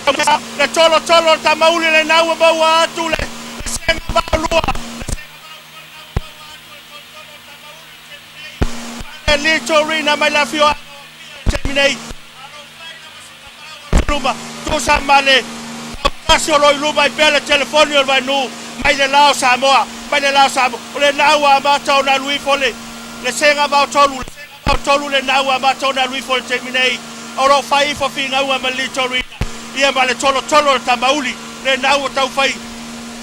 Le tolotolo o le tamauli lena ua maua atu le sega vaolua. Le Litorina mai le afioaga o Apia i le taimi nei. Luma, tusa ma le tasi o lo i luma ai pea le telefoni o le Vainuu mai le la o Samoa, mai le la o Samoa. O lena ua amata ona alu ifo le le sega vaotolu, le sega vaotolu lena ua amata ona alu ifo i le taimi nei. O lo o fai ifo finauga ma le Litorina, ia ma le tolotolo o le tamauli, lena ua taufai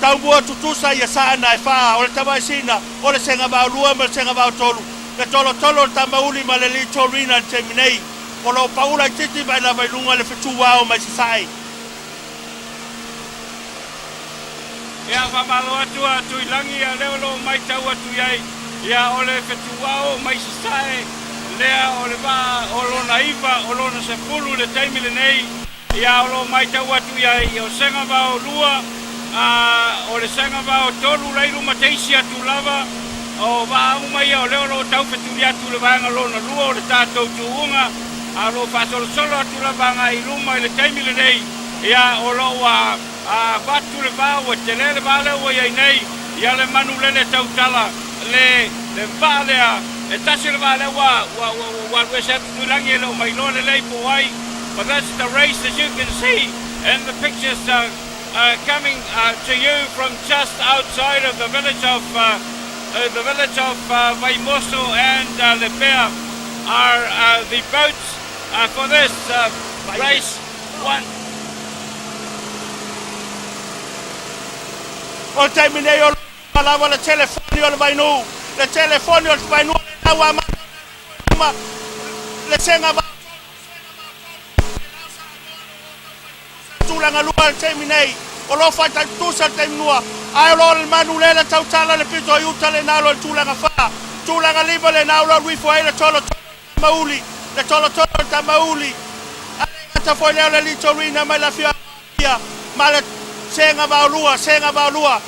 taumua tutusa ia saana e fa o le tavaesina, o le sega vaolua ma le sega vaotolu, le tolotolo o le tamauli ma le Litorina i le taimi nei. O lo o pau laitiiti mai lava i luga le fetuao mai Sasae. Ia, faamalo atu a Tuilagi, ia lea o lo o matau atu i ai, ia o le fetuao mai Sasae lea o le vaa o lona 9, o lona 10 i le taimi lenei, ia o lo o matau atu i ai, o Segavao 2, a o le Segavao 3 la i luma teisi atu lava, o vaa uma ia o lea o lo o taufetuli atu i le vaega lona lua o le tatou tuuga, a o lo o faasolosolo atu lava agai i luma i le taimi lenei, ia o lo o ua avatu le va, ua tele le va lea ua i ai nei, ia le manu lele tautala le le vaa lea, e tasi le vaa lea ua ua ua ua alu ese atu Tuilagi e le o mailoa lelei po o ai, but that's the race as you can see in the pictures uh, uh, coming uh, to you from just outside of the village of uh, uh, the village of uh, Vaimoso and uh, Lepea are uh, the boats uh, for this uh, race one. O le taimi nei o lo o lava le telefoni o le Vainuu, le telefoni o le Vainuu lena ua amata ona alu ifo i luma le sega vaotolu, tulaga lua i le taimi nei, o lo o faitau tutusa le taimi lua, ae o lo o le manu lele tautala le pito i uta lena o lo o i le tulaga fa, tulaga lima lena o lo o alu ifo ai le tolotolo o le tamauli, le tolotolo o le tamauli, a le gata foi lea o le Litorina mai le afioaga o Apia ma le sega vaolua, sega vaolua.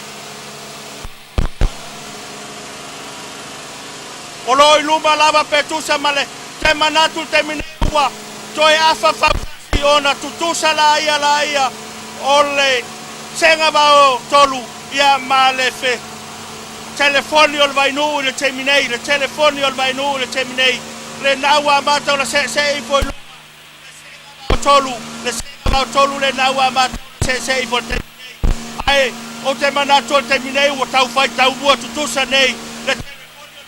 O lo o i luma lava pe tusa ma le te manatu i le taimi nei ua toe afa fautasi ona tutusa laia laia o le sega vao tolu ia ma le fe telefoni o le Vainuu i le taimi nei, le telefoni o le Vainuu i le taimi nei, lena ua amata ona seesee ifo i luma le sega vao tolu, le sega vao tolu lena ua amata ona seesee ifo i le taimi nei. Ae ou te manatu o le taimi nei ua tau fai taumua tutusa nei le telefoni o le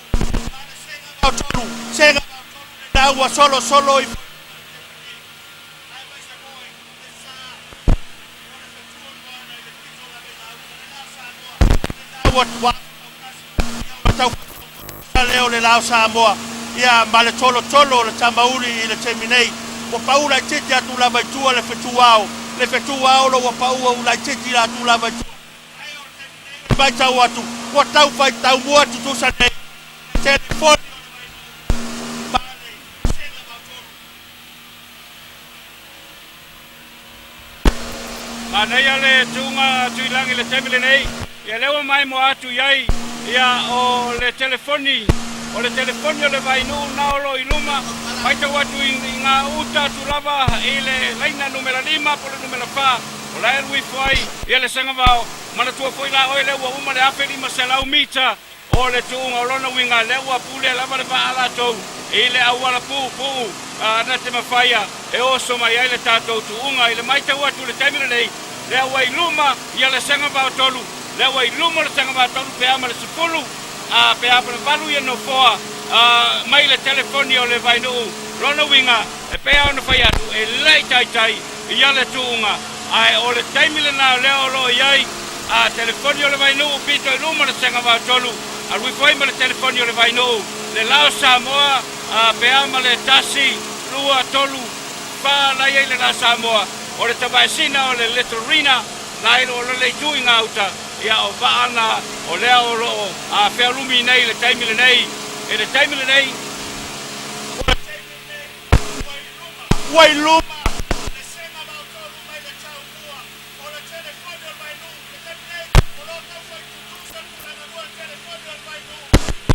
Vainuu ma le sega vao tolu, sega vao tolu lena ua solosolo ifo i luma i le taimi nei. Aemaise foi le sa o le fetu o le moana i le pito lava i gauta, le la o Samoa, lena ua ua afafautasi, ia ua tau fai taumua lea o le la o Samoa, ia ma le tolotolo o le tamauli i le taimi nei, ua pau laitiiti atu lava i tua le fetuao, le fetuao lo ua pau au laitiiti atu lava i tua. Ae o le taimi nei o le matau atu, ua tau fai taumua tutusa nei le telefoni o le Vainuu ma le sega vaotolu. Manaia le tuuga Tuilagi i le taimi lenei, ia lea ua maimoa atu i ai ia o le telefoni, o le telefoni o le Vainuu na o lo o i luma, matau atu i ngā uta atu lava i le laina numera 5 po o le numera 4, o la e alu ifo ai ia le Sagavao. Manatua foi la oe lea ua uma le 1500 mita O le tuuga o lona uiga, lea ua pulea lava le vaa a latou i le auala puupuu na te mafaia e oso mai ai le tatou tuuga. I le matau atu i le taimi lenei, lea ua i luma ia le sega vaotolu, lea ua i luma le sega vaotolu pe a ma le 10, a pe a ma le 8 ia nofoa mai le telefoni o le Vainuu. Lona uiga, e pei lava ona fai atu, e le i taitai ia le tuuga, ae o le taimi lena lea o lo o i ai A telefoni o le Vainuu pito i luma le sega vaotolu, alu ifo ai ma le telefoni o le Vainuu, le la o Samoa, a pe a ma le tasi, lua, tolu, fa la i ai le la Samoa, o le tavaesina o le Littorina, la i lo o le itu i gauta, ia o vaa na o lea o lo o a fealumi nei i le taimi lenei, i le taimi lenei. Ua taimi nei, ua i luma, ua i luma le sega vaotolu mai le taumua. O le telefoni o le Vainuu i le taimi nei, o lo o taufai tutusa le tulaga lua le telefoni o le Vainuu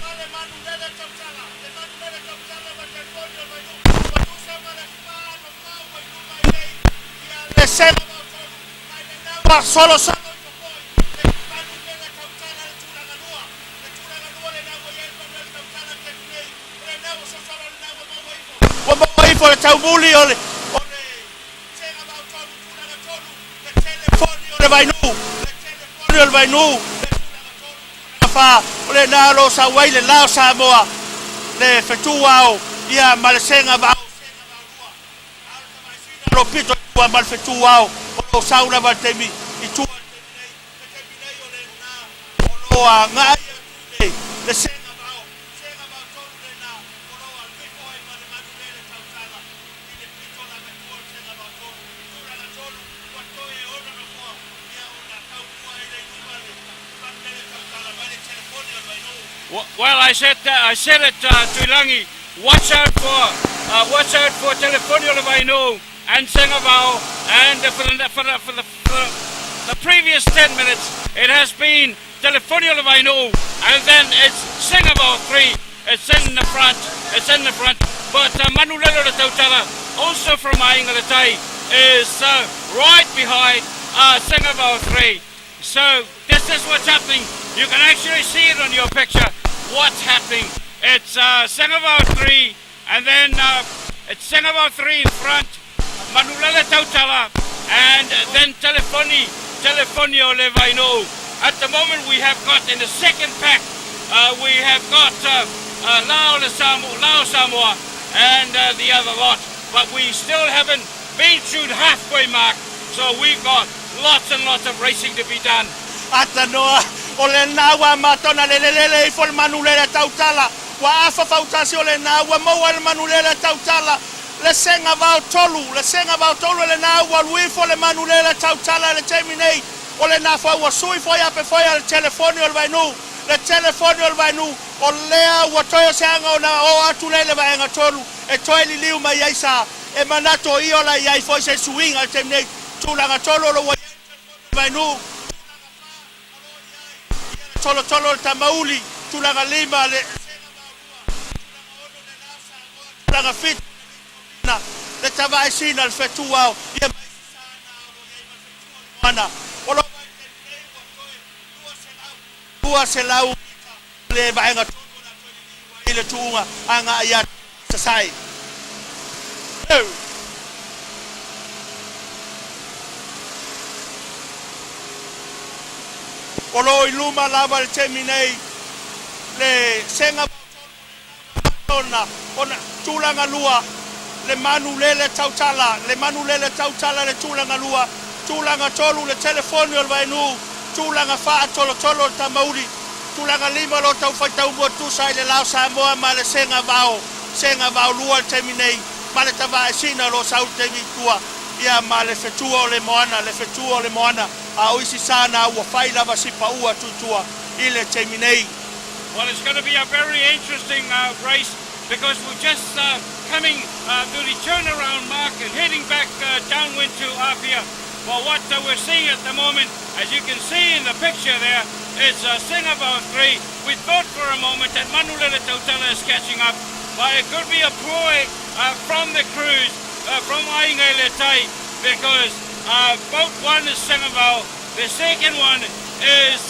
ma le manulele tautala. Le manulele tautala ma le telefoni o le Vainuu ua tusa ma le fa no fa ua i luma ai nei ia le sega. solosolo ifo foi le manulele tautala le tulaga lua, le tulaga lua lena ua i ai le manulele tautala i le taimi nei, o lena ua sosolo lena ua maua ifo, ua maua ifo le taumuli o le o le sega vao tolu, tulaga tolu, le telefoni o le Vainuu, le telefoni o le Vainuu, le tulaga tolu, tulaga fa, o lena o lo o sau ai le la o Samoa, le fetu ao, ia ma le sega vao, sega vao lua. A o le tavaesina o lo o pito i tua ma le fetu ao o lo o sau lava i le taimi i tua i le taimi nei. Le taimi nei o lena o lo o agai atu i le le sega vao, sega vao tonu lena o lo o alu ifo ai ma le manulele tautala i le pito lava i tua o le sega vao tolu. Tulaga tolu ua toe e ono nofoa ia ona taumua ai le i luma le manulele tautala mai le telefoni o le Vainuu. Well, I said it, Tuilagi. Watch out for Telefoni o le Vainuu and Sengavao, and for the previous 10 minutes, it has been Telefoni o le Vainuu, and then it's Sengavao 3. It's in the front. It's in the front. But Manulele le Tautala, also from Aiga i le Tai, is right behind Sengavao 3. So this is what's happening. You can actually see it on your picture. What's happening? It's Sengavao 3, and then it's Sengavao 3 in front, Manulele Tautala, and then Telefoni o le Vainuu. At the moment, we have got in the second pack, we have got Lao Samoa, and the other lot. But we still haven't been through the halfway mark, so we've got lots and lots of racing to be done. Atanoa o lena ua matona lelelele ifo le manulele tautala ua afa fautasi o lena ua maua le manulele tautala le sega vao tolu, le sega vao tolu lena ua alu ifo le manulele tautala le taimi nei o lena foi ua sui foi ape foi a le telefoni o le Vainuu, le telefoni o le Vainuu o lea ua toe o se aga ona o atu le le vaega tolu e toe liliu mai ai sa e manatu o ia o la i ai foi se suiga le taimi nei. Tulaga tolu o lo ua i ai le telefoni o le Vainuu, tulaga fa o lo o i ai ia le tolotolo o le tamauli, tulaga lima le sega vaolua, tulaga 6 le la Samoa, tulaga 7 le litomina le tavaesina le fetu ao ia ma isi sana o lo o i ai ma le fetu o le moana o lo vaitaimi nei ua toe 200 mita le vaega tolu o le a toe liliu ai le tuuga agaai atu sasae. Eu. O lo o i luma lava le taimi nei le sega ona ona tulaga lua le manulele tautala, le manulele tautala le tulaga lua, tulaga tolu le telefoni o le Vainuu, tulaga fa tolotolo o le tamauli, tulaga lima lo tau faitaumua tusa i le lao Samoa ma le sega vao, sega vao lua le taimi nei ma le tavaesina o lo sau le taimi i tua ia ma le fetua o le moana, le fetua o le moana a o isi sana ua fai lava si paua atu i tua i le taimi nei. Well, it's going to be a very interesting race because we're just coming to the turnaround mark and heading back downwind to Apia. Well, what we're seeing at the moment, as you can see in the picture there, is Singapore 3. We thought for a moment that Manulele Tautala is catching up, but it could be a ploy from the crews from Aiga i le Tai because boat one is Singapore, the second one is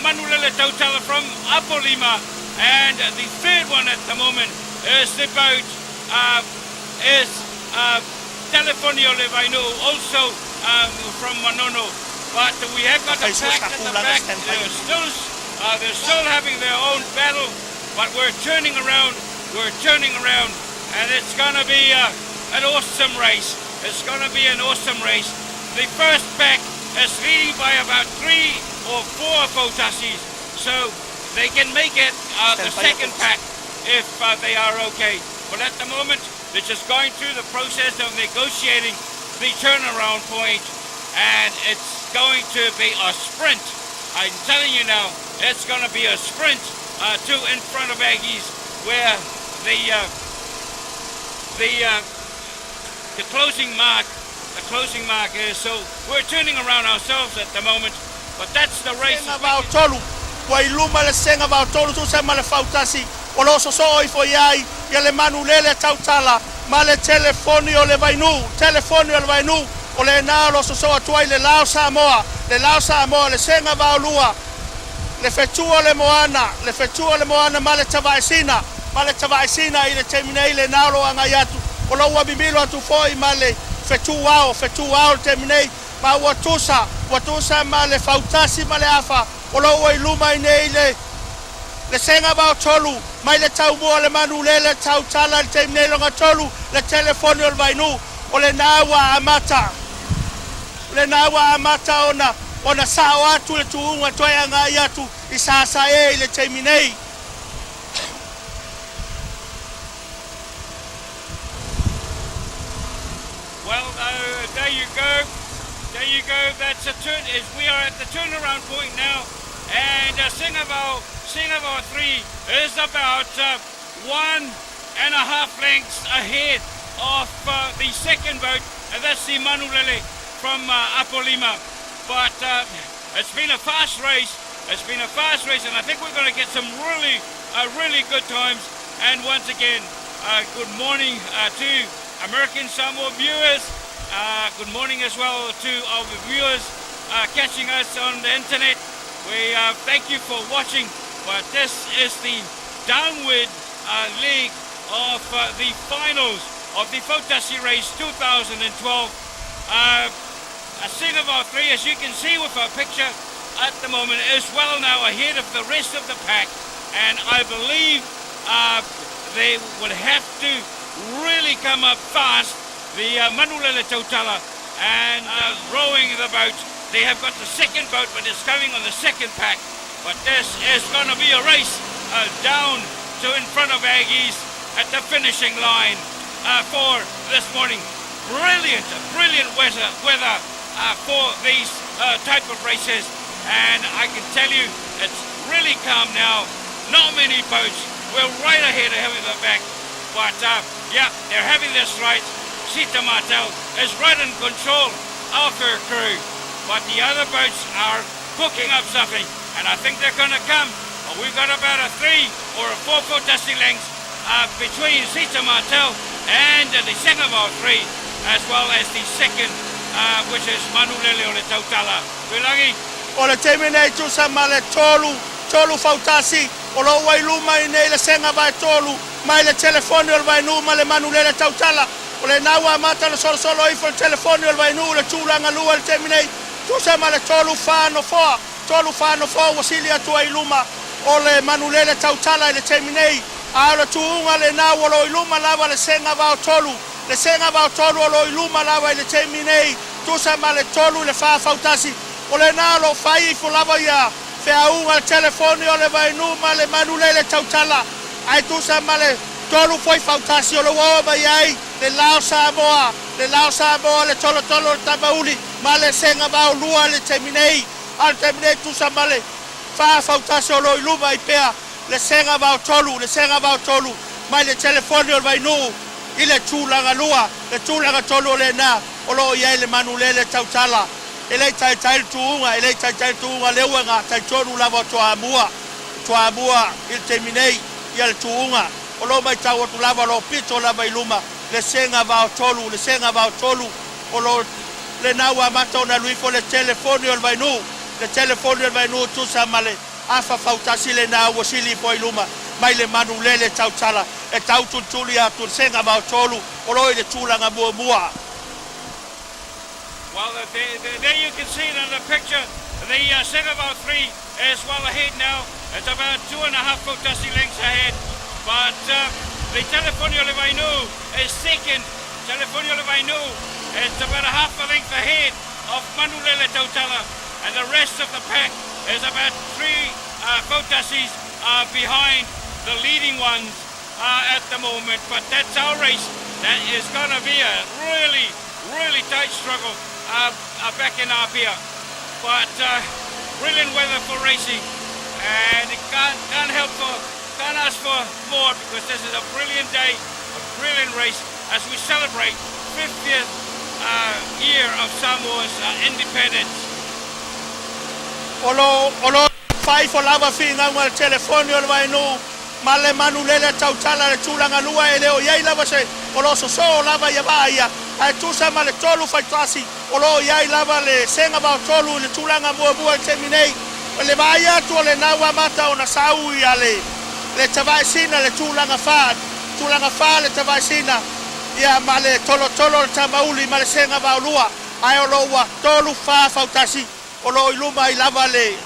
Manulele Tautala from Apolima, and the third one at the moment is the boat is Telefoni o le Vainuu, also from Manono. But we have got the pack at the back. They're still having their own battle, but we're turning around. We're turning around, and it's going to be an awesome race. It's going to be an awesome race. The first pack is leading by about three or four fautasis, so they can make it the second pack if they are okay. But at the moment, they're just going through the process of negotiating the turnaround point, and it's going to be a sprint. I'm telling you now, it's going to be a sprint to in front of Aggie's, where the closing mark is. So we're turning around ourselves at the moment, but that's the race. Sega vao tolu ua i luma le sega vao tolu tusa ma le fautasi o lo sosoo ifo iai ia le manulele tautala ma le telefoni o le Vainuu, telefoni o le Vainuu. O lena o lo o sosoo atu ai le la o Samoa, le la o Samoa, le sega vaolua, le fetu o le moana, le fetu o le moana ma le tavaesina, ma le tavaesina i le taimi nei lena o lo o agai atu. O lo ua mimilo atu foi ma le fetu ao, fetu ao i le taimi nei, ma ua tusa, ua tusa ma le fautasi ma le afa o lo ua i luma i nei le le sega vaotolu mai le taumua o le manulele tautala i le taimi nei loga tolu le telefoni o le Vainuu. O lena ua amata, lena ua amata ona sao atu le tuuga toe agai atu i Sasae i le taimi nei. Well, there you go. There you go. That's a turn. Is we are at the turnaround point now, and Singavao 3 is about 1.5 lengths ahead of the second boat, and that's the Manulele from Apolima. But it's been a fast race. It's been a fast race, and I think we're going to get some really, really good times. And once again, good morning to American Samoa viewers. Good morning as well to our viewers catching us on the internet. We thank you for watching. But this is the downward leg of the finals of the Fautasi Race 2012. A Singavao 3, as you can see with our picture at the moment, is well now ahead of the rest of the pack. And I believe they would have to really come up fast. The Manulele Tautala and rowing the boat. They have got the second boat, but it's coming on the second pack. But this is going to be a race down to in front of Aggies at the finishing line for this morning. Brilliant, brilliant weather for these type of races. And I can tell you, it's really calm now. Not many boats. We're right ahead of having the back. But yeah, they're having this right. Sita Martel is right in control of her crew. But the other boats are cooking up something, and I think they're going to come. But we've got about a 3 or a 4 fautasi lengths between Sita Martel and the Singavao 3, as well as the second, which is Manulele o le Tautala. Tuilagi. O le taimi nei tusa ma le 3 fautasi o lo ua i luma i nei le sega vaetolu mai le telefoni o le Vainuu ma le Manulele Tautala. O lena ua amata le solosolo ifo le telefoni o le Vainuu le tulaga lua i le taimi nei tusa ma le 3 fa nofoa, 3 fa nofoa ua sili atu ai i luma o le Manulele Tautala i le taimi nei. A o le tuuga lena ua lo i luma lava le sega vaotolu, le sega vaotolu o lo i luma lava i le taimi nei tusa ma le 3 i le 4 fautasi. O lena o lo fai ifo lava ia feauga le telefoni o le Vainuu ma le Manulele Tautala ae tusa ma le 3 foi fautasi o lo ua oo mai ai le la o Samoa, le la o Samoa, le tolotolo o le tamauli ma le sega vaolua i le taimi nei. A o le taimi nei tusa ma le 4 fautasi o lo i luma i pea le sega vaotolu, le sega vaotolu mai le telefoni o le Vainuu i le tulaga lua. Le tulaga tolu o lena o lo o i ai le Manulele Tautala. E le taitai le tuuga, e le taitai le tuuga lea ua gataitonu lava o Toamua, Toamua i le taimi nei ia le tuuga o lo o matau atu lava o lo o pito lava i luma le sega vaotolu, le sega vaotolu o lo lena ua amata ona alu ifo le telefoni o le Vainuu, le telefoni o le Vainuu tusa ma le afa fautasi lena ua sili ifo ai luma mai le Manulele Tautala e tautulituli atu le sega vaotolu o lo o i le tulaga muamua. Well, there you can see it in the picture. The Singavao 3 is well ahead now. It's about 2.5 fautasi lengths ahead. But the Telefonio le Vainuu is second. Telefonio le Vainuu is about a half a length ahead of Manulele Tautala. And the rest of the pack is about 3 fautasis behind the leading ones at the moment. But that's our race. That is going to be a really, really tight struggle back in Apia. But brilliant weather for racing, and it can't help for can't ask for more, because this is a brilliant day, a brilliant race as we celebrate 50th year of Samoa's independence. O lo faifo lava figauga le telefoni o le Vainuu ma le Manulele Tautala le tulaga lua e le o iai lava se o lo sosoo lava ia vaa ia. Ae tusa ma le tolu faitasi o lo o i ai lava le sega vaotolu i le tulaga muamua i le taimi nei. O le vaai atu o lena ua amata ona sau ia le tavaesina le tulaga fa, tulaga fa le tavaesina ia ma le tolotolo o le tamauli ma le sega vaolua, ae o lo o ua tolu fa fautasi o lo o i luma ai lava le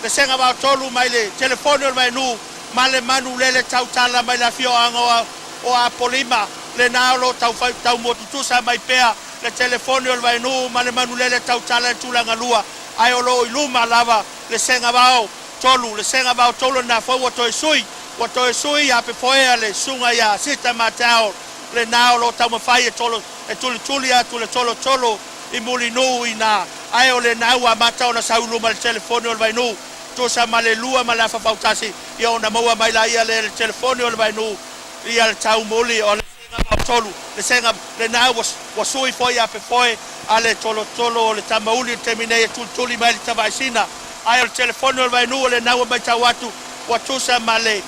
sega vaotolu mai le telefoni o le Vainuu ma le manulele tautala mai le afioaga o Apolima. Lena o lo o taufai taumua tutusa mai pea le telefoni o le Vainuu ma le manulele tautala i le tulaga lua, ae o lo o i luma lava le sega vao tolu, le sega vao tolu lena foi ua toe sui apefoea le susuga ia Sita Matao lena o lo o taumafai e tolo e tulituli atu le tolotolo i Mulinuu i ina, ae o lena ua amata ona sau i luma le telefoni o le Vainuu tusa ma le lua ma le afa fautasi ia ona maua mai laia le telefoni o le Vainuu ia le taumuli o le sega vaotolu le sega lena ua sui foi apefoe a le tolotolo o le tamauli i le taimi nei e tulituli mai le tavaesina, ae o le telefoni o le Vainuu o lena ua matau atu ua tusa ma le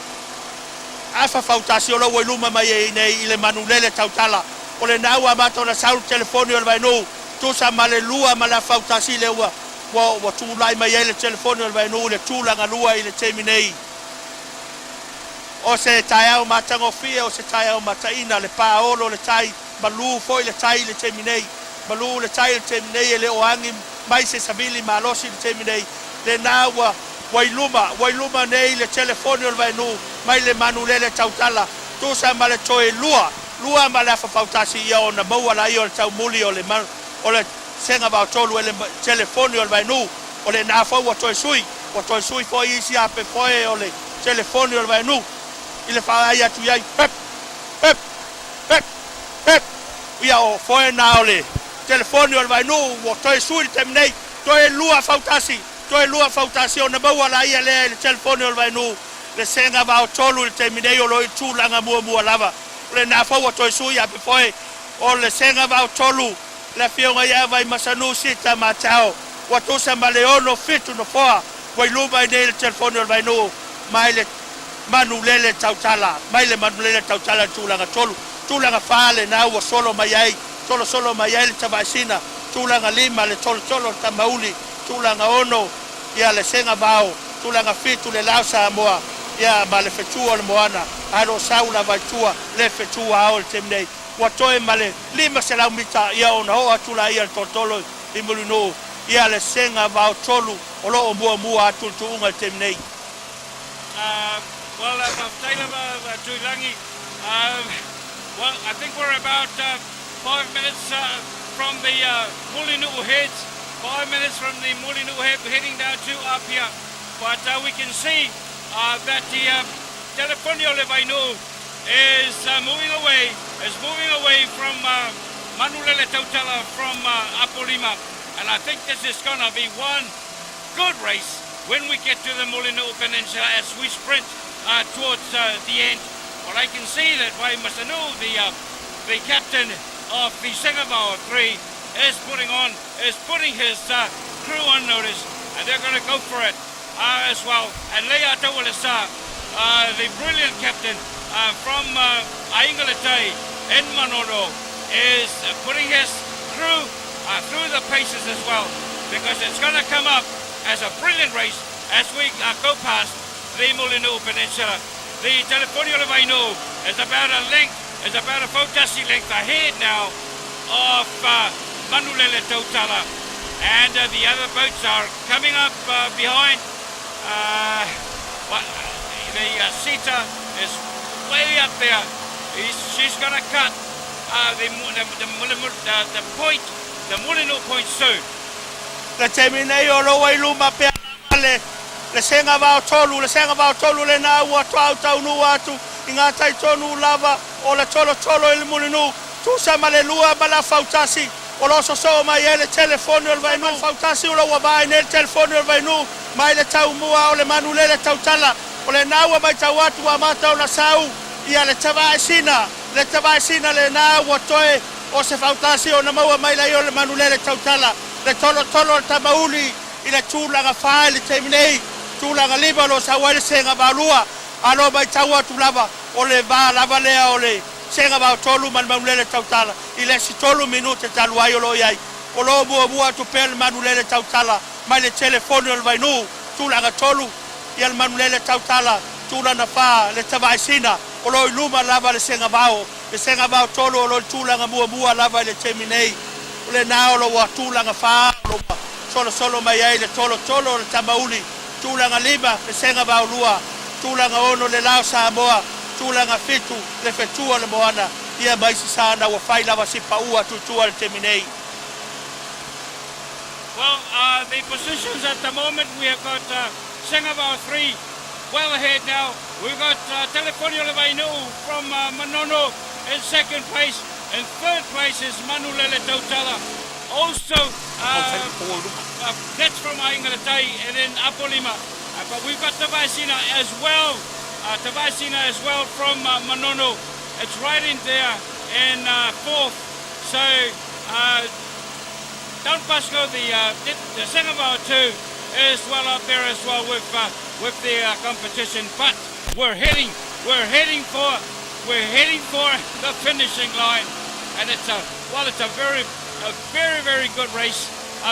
afa fautasi o lo ua i luma mai ai nei i le manulele tautala. O lena ua amata ona sau le telefoni o le Vainuu tusa ma le lua ma le afa fautasi le ua tulai mai ai le telefoni o le Vainuu i le tulaga lua i le taimi nei. O se taeao matagofie, o se taeao mataina le paolo le tai, malu foi le tai i le taimi nei, malu le tai i le taimi nei, e le o agi mai se savili malosi i le taimi nei. Lena ua i luma nei le telefoni o le Vainuu mai le manulele tautala tusa ma le toe lua lua ma le afa fautasi ia ona maua laia o le taumuli o le sega vaotolu e le telefoni o le Vainuu. O lena foi ua toe sui foi isi apefoe o le telefoni o le Vainuu i le faai atu i ai pep pep pep pep ia o foe na o le telefoni o le Vainuu ua toe sui le taimi nei. Toe lua fautasi, toe lua fautasi ona maua laia lea i le telefoni o le Vainuu le sega vaotolu i le taimi nei o lo o i tulaga muamua lava. O lena foi ua toe sui apefoe o le sega vaotolu le afioga ia Vaimasanu Sita Matao ua tusa ma le 67 nofoa ua i luma i nei le telefoni o le Vainuu mai le manulele tautala, mai le manulele tautala i tulaga tolu. Tulaga fa lena ua solo mai ai, solosolo mai ai le tavaesina. Tulaga lima le tolotolo le tamauli. Tulaga ono ia le sega vao. Tulaga fitu le lao Samoa ia ma le fetua o le moana, ae lo sau lava i tua le fetua ao i le taimi nei. Ua toe ma le 500 mita ia ona oo atu laia le tolotolo i Mulinuu ia le sega vao tolu o lo o muamua atu le tuuga i le taimi nei. Well, faafetai lava, Tuilagi. Well, I think we're about 5 minutes from the Mulinuu heads. 5 minutes from the Mulinuu head, heading down to Apia. But we can see that the Telefoni o le Vainuu is moving away from Manulele Tautala from Apolima. And I think this is going to be one good race when we get to the Mulinuu Peninsula as we sprint towards the end. Well, I can see that Vaimasanu, the captain of the Singapore 3, is putting his crew on notice, and they're going to go for it as well. And Lea Tawalasa, the brilliant captain from Aiga i le Tai in Manono, is putting his crew through the paces as well, because it's going to come up as a brilliant race as we go past the Mulinuu Peninsula. The Telefoni o le Vainuu is about a length, is about a fautasi length ahead now of Manulele Tautala. And the other boats are coming up behind. Well, the Sita is way up there. She's going to cut the point, the Mulinuu point soon. Le taimi nei o lo ua i luma pea lava le sega vaotolu, le sega vaotolu lena ua toautaunuu atu i gatai tonu lava o le tolotolo i le Mulinuu tusa ma le lua ma le fautasi o lo sosoo mai ai le telefoni o le Vainuu fautasi o lo ua vaai nei le telefoni o le Vainuu mai le taumua o le manulele tautala. O lena ua matau atu ua amata ona sau ia le tavaesina, le tavaesina lena ua toe o se fautasi ona maua mai lai o le manulele tautala le tolotolo o le tamauli i le tulaga fa i le taimi nei. Tulaga lima o lo sau ai le sega valua alo matau atu lava o le va lava lea o le Sega Vaotolu ma le Manulele Tautala i le isi tolu minute talu ai o lo o i ai. O lo o muamua atu pea le Manulele Tautala mai le telefoni o le Vainuu, tulaga tolu, ia le Manulele Tautala, tulaga fa, le Tavaesina, o lo o i luma lava le Sega Vao. Le Sega Vao tolu o lo o i le tulaga muamua lava i le taimi nei. O lena o lo o ua tulaga fa o lo o ua solosolo mai ai le tolotolo o le Tamauli, tulaga lima, le Sega Vao lua, tulaga ono, le Lao Samoa, tulaga fitu, le fetu o le moana, ia ma isi sa na ua fai lava si paua atu i tua i le taimi nei. Well, the positions at the moment, we have got Sengavao 3 well ahead now. We've got Telefonio Levainu from Manono in second place. In third place is Manulele Tautala. Also, that's from Aingalatai and then Apolima. But we've got Tavaisina as well. Tavaisina as well from Manono. It's right in there in fourth. So, Don Pasco, the Singapore 2 is well up there as well with the competition. But we're heading we're heading for we're heading for the finishing line, and it's a well it's a very a very very good race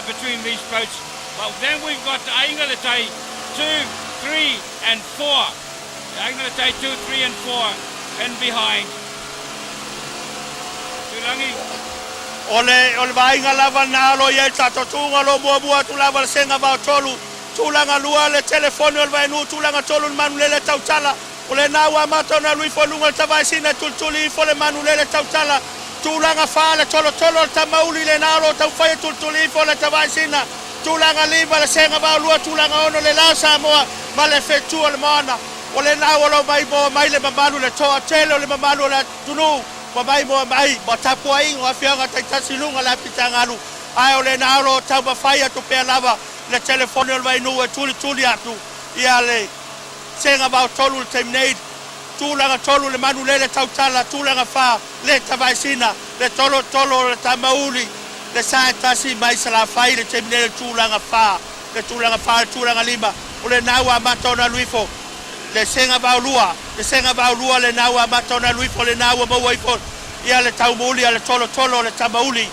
between these boats. But then we've got Aingalatai 2, 3, and 4. Aingalatai 2, 3, and 4, and behind. Tulangi. O le, o le vaaiga lava lena o lo o i ai le tatou tuuga o lo o muamua atu lava le Sega Vaotolu, tulaga lua le telefoni o le Vainuu, tulaga tolu le Manulele Tautala. O lena ua amata ona alu ifo i luga o le tavaesina e tulituli ifo le Manulele Tautala. Tulaga fa le Tolotolo o le Tamauli, lena o lo o taumafai e tulituli ifo le tavaesina. Tulaga lima le Sega Vaolua, tulaga ono le Lao Samoa ma le Fetu o le Moana. O lena ua lo maimoa mai le mamalu, le toatele o le mamalu o le atunuu ua maimoa mai ma tapuaiga o afioaga taitasi i luga o le apitagalu, ae o lena o lo o taumafai atu pea lava le telefoni o le Vainuu e tulituli atu ia le Sega Vaotolu i le taimi nei, tulaga tolu le Manulele Tautala, tulaga fa le Tavaesina, le Tolotolo o le Tamauli, le Saetasi mai Salafai i le taimi nei le tulaga fa, le tulaga fa, le tulaga lima, o lena ua amata ona alu ifo le Sega Vaolua, le Sega Vaolua lena ua amata ona alu ifo, lena ua maua ifo ia le Taumuuli a le Tolotolo o le Tamauli,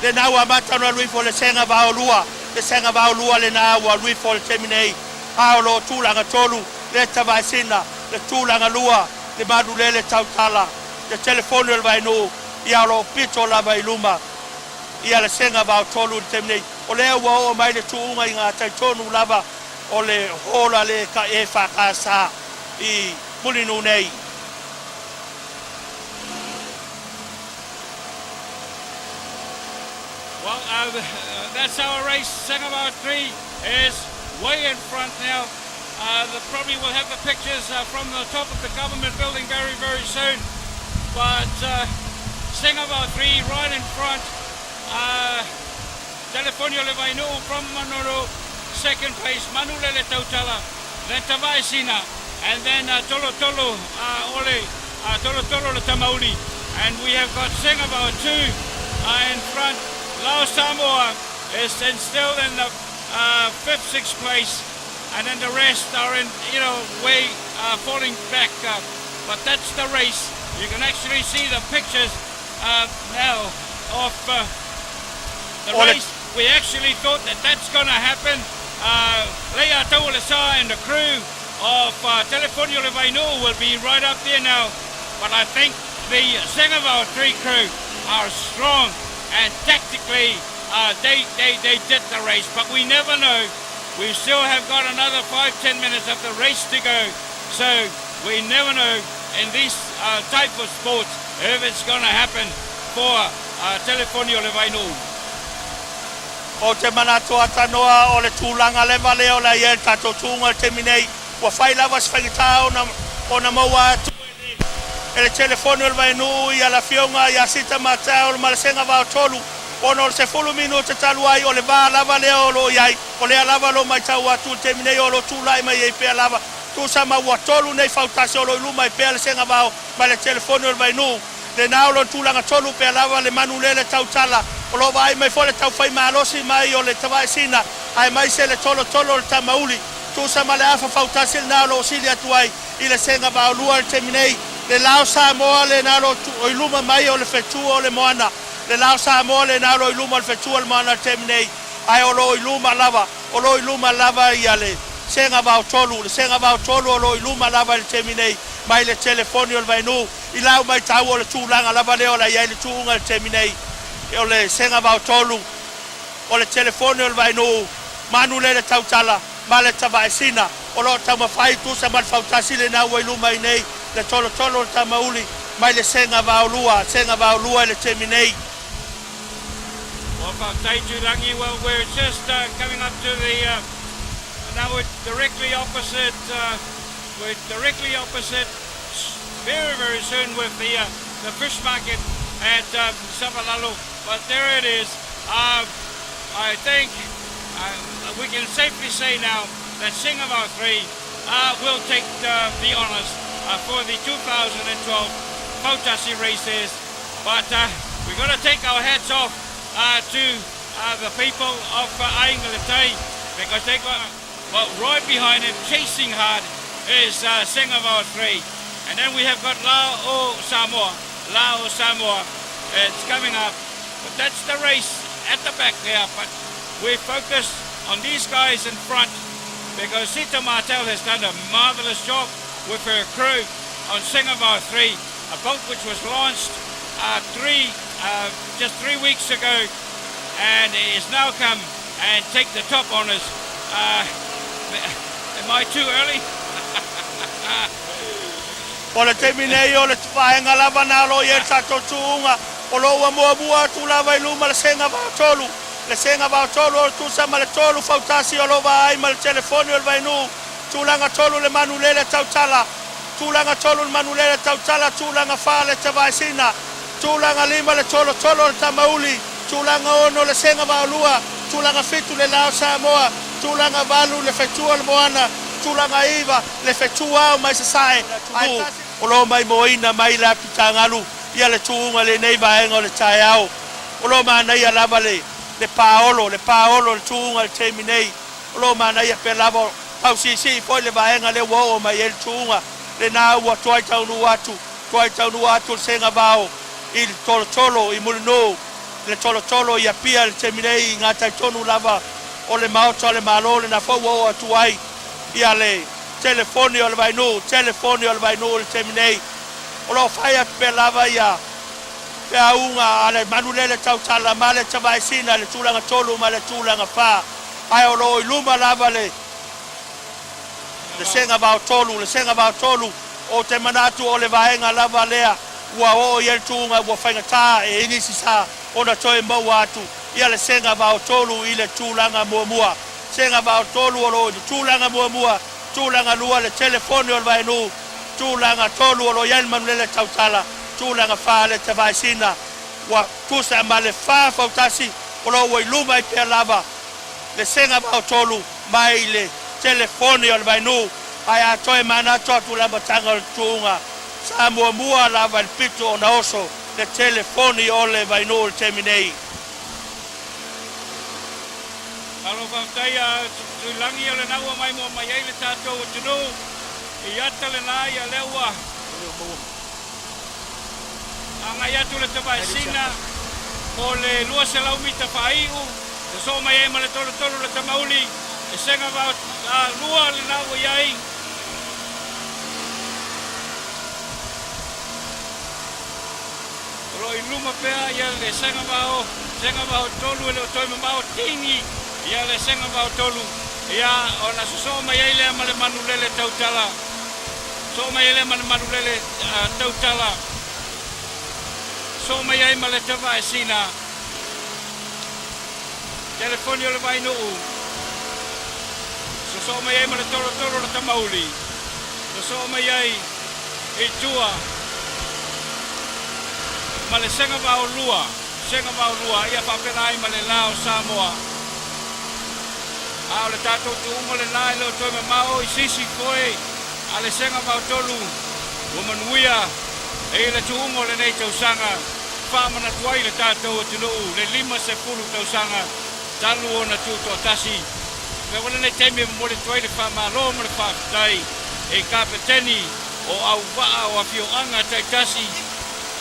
lena ua amata ona alu ifo le Sega Vaolua, le Sega Vaolua lena ua alu ifo i le taimi nei, a o lo o tulaga tolu le Tavaesina, le tulaga lua le Manulele Tautala, le telefoni o le Vainuu, ia o lo o pito lava i luma ia le Sega Vaotolu i le taimi nei. O lea ua oo mai le tuuga i gatai tonu lava o le hola le ka EFKS i Mulinuu nei. Well, that's our race. Sangavao 3 is way in front now. The, probably will have the pictures from the top of the government building very, very soon. But Sangavao 3 right in front. Telefonio Levainu from Manono, second place. Manulele Tautala, then Tavaesina, and then Tolo Tolo Ole, Tolo Tolo Le Tamauli. And we have got Sangavao 2 in front. Lao Samoa is in still in the fifth, sixth place, and then the rest are in, way falling back. But that's the race. You can actually see the pictures now of the O le race. We actually thought that that's going to happen. Leia Taualesa and the crew of Telefonio Le Vainuu will be right up there now. But I think the Sangavao 3 crew are strong, and tactically they did the race. But we never know. We still have got another 5-10 minutes of the race to go. So we never know in this type of sports if it's going to happen for Telefonio Le Vainuu. O te manatu atanoa o le tulaga leva lea o le a i ai le tatou tuuga i le taimi nei, ua fai lava se faigata ona ona maua atu e le telefoni o le Vainuu ia le Afioga ia Sita Matao ma le Sega Vaotolu ona o le sefulu minute talu ai o le va lava lea o lo o i ai, o lea lava o lo o matau atu i le taimi nei o lo o tulai mai ai pea lava tusa ma ua tolu nei fautasi o lo o i luma ai pea le Sega Vao ma le telefoni o le Vainuu. Lena o lo o tulaga tolu pea lava le Manulele Tautala o lo o vaai mai foi le taufai malosi mai o le Tavaesina aemaise le Tolotolo o le Tamauli tusa ma le afa fautasi lena o lo o sili atu ai i le Sega Vaolua i le taimi nei. Le Lao Samoa lena o lo i luma mai o le fetua o le moana. Le Lao Samoa lena o lo i luma o le fetua o le moana i le taimi nei, ae o lo o i luma lava, o lo o i luma lava ia le Sega Vaotolu, le Sega Vaotolu o lo o i luma lava i le taimi nei, mai le telefoni o le Vainuu, i lau matau o le tulaga lava lea o le a i ai le tuuga i le taimi nei, o le Sega Vaotolu, o le telefoni o le Vainuu, Manulele Tautala ma le Tavaesina o lo o taumafai tusa ma le fautasi lena ua i luma i nei le tolotolo o le Tamauli mai le Sega Vaolua, Sega Vaolua i le taimi nei. Well, faafetai Tuilagi. Well, we're just coming up to the, now we're directly opposite, we're directly opposite very, very soon with the fish market at Savalalo. But there it is. I think we can safely say now that Singapore 3 will take the honours for the 2012 Fautasi races. But we've got to take our hats off to the people of Aiga i le Tai because they got, well, right behind him, chasing hard, is Singapore 3. And then we have got Lao Samoa. Lao Samoa. It's coming up. But that's the race at the back there. But we focus on these guys in front because Sita Martel has done a marvelous job with her crew on Singapore 3, a boat which was launched just 3 weeks ago and is now come and take the top honours. Am I too early? O le taimi nei o le vaega lava na lo i e tatou tuuga o lo ua muamua atu lava i luma le Sega Vaotolu. Le Sega Vaotolu o le tusa ma le tolu fautasi o lo vaai ma le telefoni o le Vainuu. Tulaga tolu le Manulele Tautala. Tulaga tolu le Manulele Tautala. Tulaga fa le Tavaesina. Tulaga lima le Tolotolo o le Tamauli. Tulaga 6 le Sega Vaolua. Tulaga 7 le Lao Samoa. Tulaga 8 le Fetua o le Moana. Tulaga 9 le Fetua ao mai Sasae. O lo mai moina mai le apitagalu ia le tuuga lenei vaega o le taeao. O lo manaia lava le paolo, le paolo le tuuga le taimi nei. O lo manaia pe lava tausisii foi le vaega lea ua oo mai ai le tuuga. Lena ua toai taunuu atu, toai taunuu atu le Sega Vao i le Tolotolo i Mulinuu, le Tolotolo i Apia le taimi nei i gatai tonu lava o le maota o le Malo. Lena foi ua oo atu ai ia le telefoni o le Vainuu, telefoni o le Vainuu le taimi nei. O lo o fai atu pea lava ia feauga a le Manulele Tautala ma le Tavaesina le tulaga tolu ma le tulaga fa. Ae o lo o i luma lava le Sega Vaotolu, le Sega Vaotolu. O te manatu o le vaega lava lea ua oo i ai le tuuga ua faigata e inisi sa ona toe maua atu ia le Sega Vaotolu i le tulaga muamua. Sega Vaotolu o lo o i le tulaga muamua. Tulaga lua le telefoni o le Vainuu. Tulaga tolu o lo o i ai le Manulele Tautala. Tulaga fa le Tavaesina. Ua tusa ma le fa fautasi o lo ua i luma ai pea lava le Sega Vaotolu mai le telefoni o le Vainuu. Ae a toe manatu atu le amataga o le tuuga sa muamua lava i le pito ona oso le telefoni o le Vainuu le taimi nei. Alo faafetai a Tuilagi o lena ua mai mo mai ai le tatou atunuu i ata lena ia lea ua agai atu le Tavaesina mo le 200 mita faaiu sosoo mai ai ma le Tolotolo le Tamauli e Sega Vaolua lena ua i ai. O lo i luma pea ia le Sega Vao Sega Vao tolu e le o toe mamao tini ia le Sega Vao tolu ia ona sosoo mai ai lea ma le Manulele Tautala soo mai ai lea ma le Manulele Tautala soo mai ai ma le Tavaesina telefoni o le Vainuu sosoo mai ai ma le Tolotolo le Tamauli sosoo mai ai i tua ma le Sega Vaolua Sega Vaolua ia faapena ai ma le Lao Samoa a o le tatou tuuga lenā e le o toe mamao i sisi foe a le Sega Vaotolu ua manuia e i le tuuga o lenei tausaga faamanatu ai le tatou atunuu le 50 tausaga talu ona tutoatasi me ua lenei taimi e momoli atu ai le faamalo ma le faafetai e kapeteni. O auvaa o afioaga taitasi.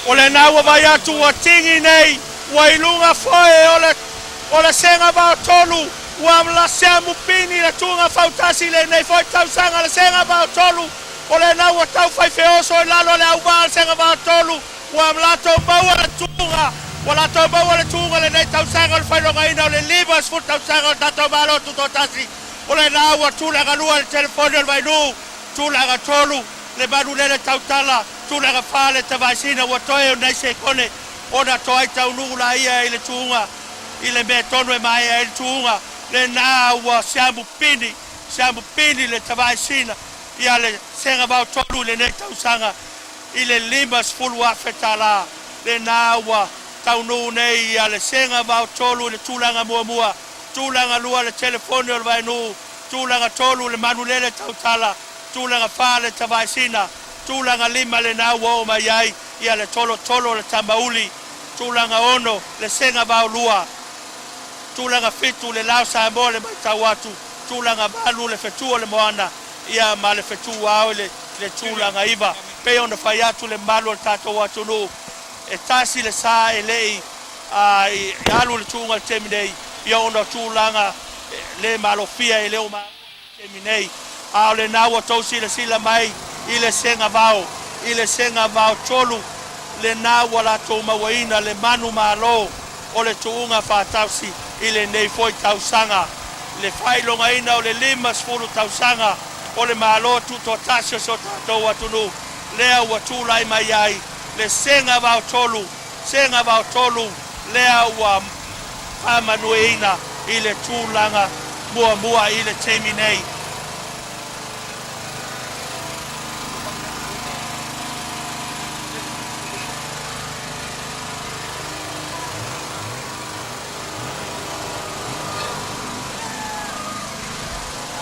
O lena ua vaai atu ua tigi nei, ua i luga foe o le o le sega vaotolu, ua lasea mupini le tuga fautasi i lenei foi tausaga le sega vaotolu, o lena ua tau fai feoso i lalo le auvaa le sega vaotolu, ua latou maua le tuga, ua latou maua le tuga lenei tausaga o le faailogaina o le 50 tausaga o le tatou Malo Tutoatasi, o lena ua tulaga lua le telefoni o le Vainuu. Tulaga tolu, le manulele tautala, tulaga fa, le tavaesina ua toe o nai sekone ona toai taunuu laia i le tuuga i le mea tonu e maea ai le tuuga lena ua siamu pini, siamu pini le tavaesina ia le sega vao tolu i lenei tausaga i le $50,000 lena ua taunuu nei ia le sega vao tolu i le tulaga muamua, tulaga lua le telefoni o le vaenuu. Tulaga tolu le manulele tautala, tulaga fa le tavaesina, tulaga lima lena ua oo mai ai ia le tolotolo o le tamauli, tulaga ono le sega vaolua, tulaga fitu le lao Samoa le matau atu, tulaga valu le fetu o le moana ia ma le fetu ao i le le tulaga iva. Pei ona fai atu le mamalu o le tatou atunuu e tasi le sa e le i i alu le tuuga i le taimi nei ia ona o tulaga le malofia e le o maua i le taimi nei, a o lena ua tou silasila mai i le sega vao, i le sega vao tolu, lena ua latou mauaina le manumalo o le tuuga faatausi i lenei foi tausaga, le faailogaina o le 50 tausaga o le Malo Tutoatasi o si o tatou atunuu, lea ua tulai mai ai le sega vao tolu, sega vao tolu lea ua faamanuiaina i le tulaga muamua i le taimi nei.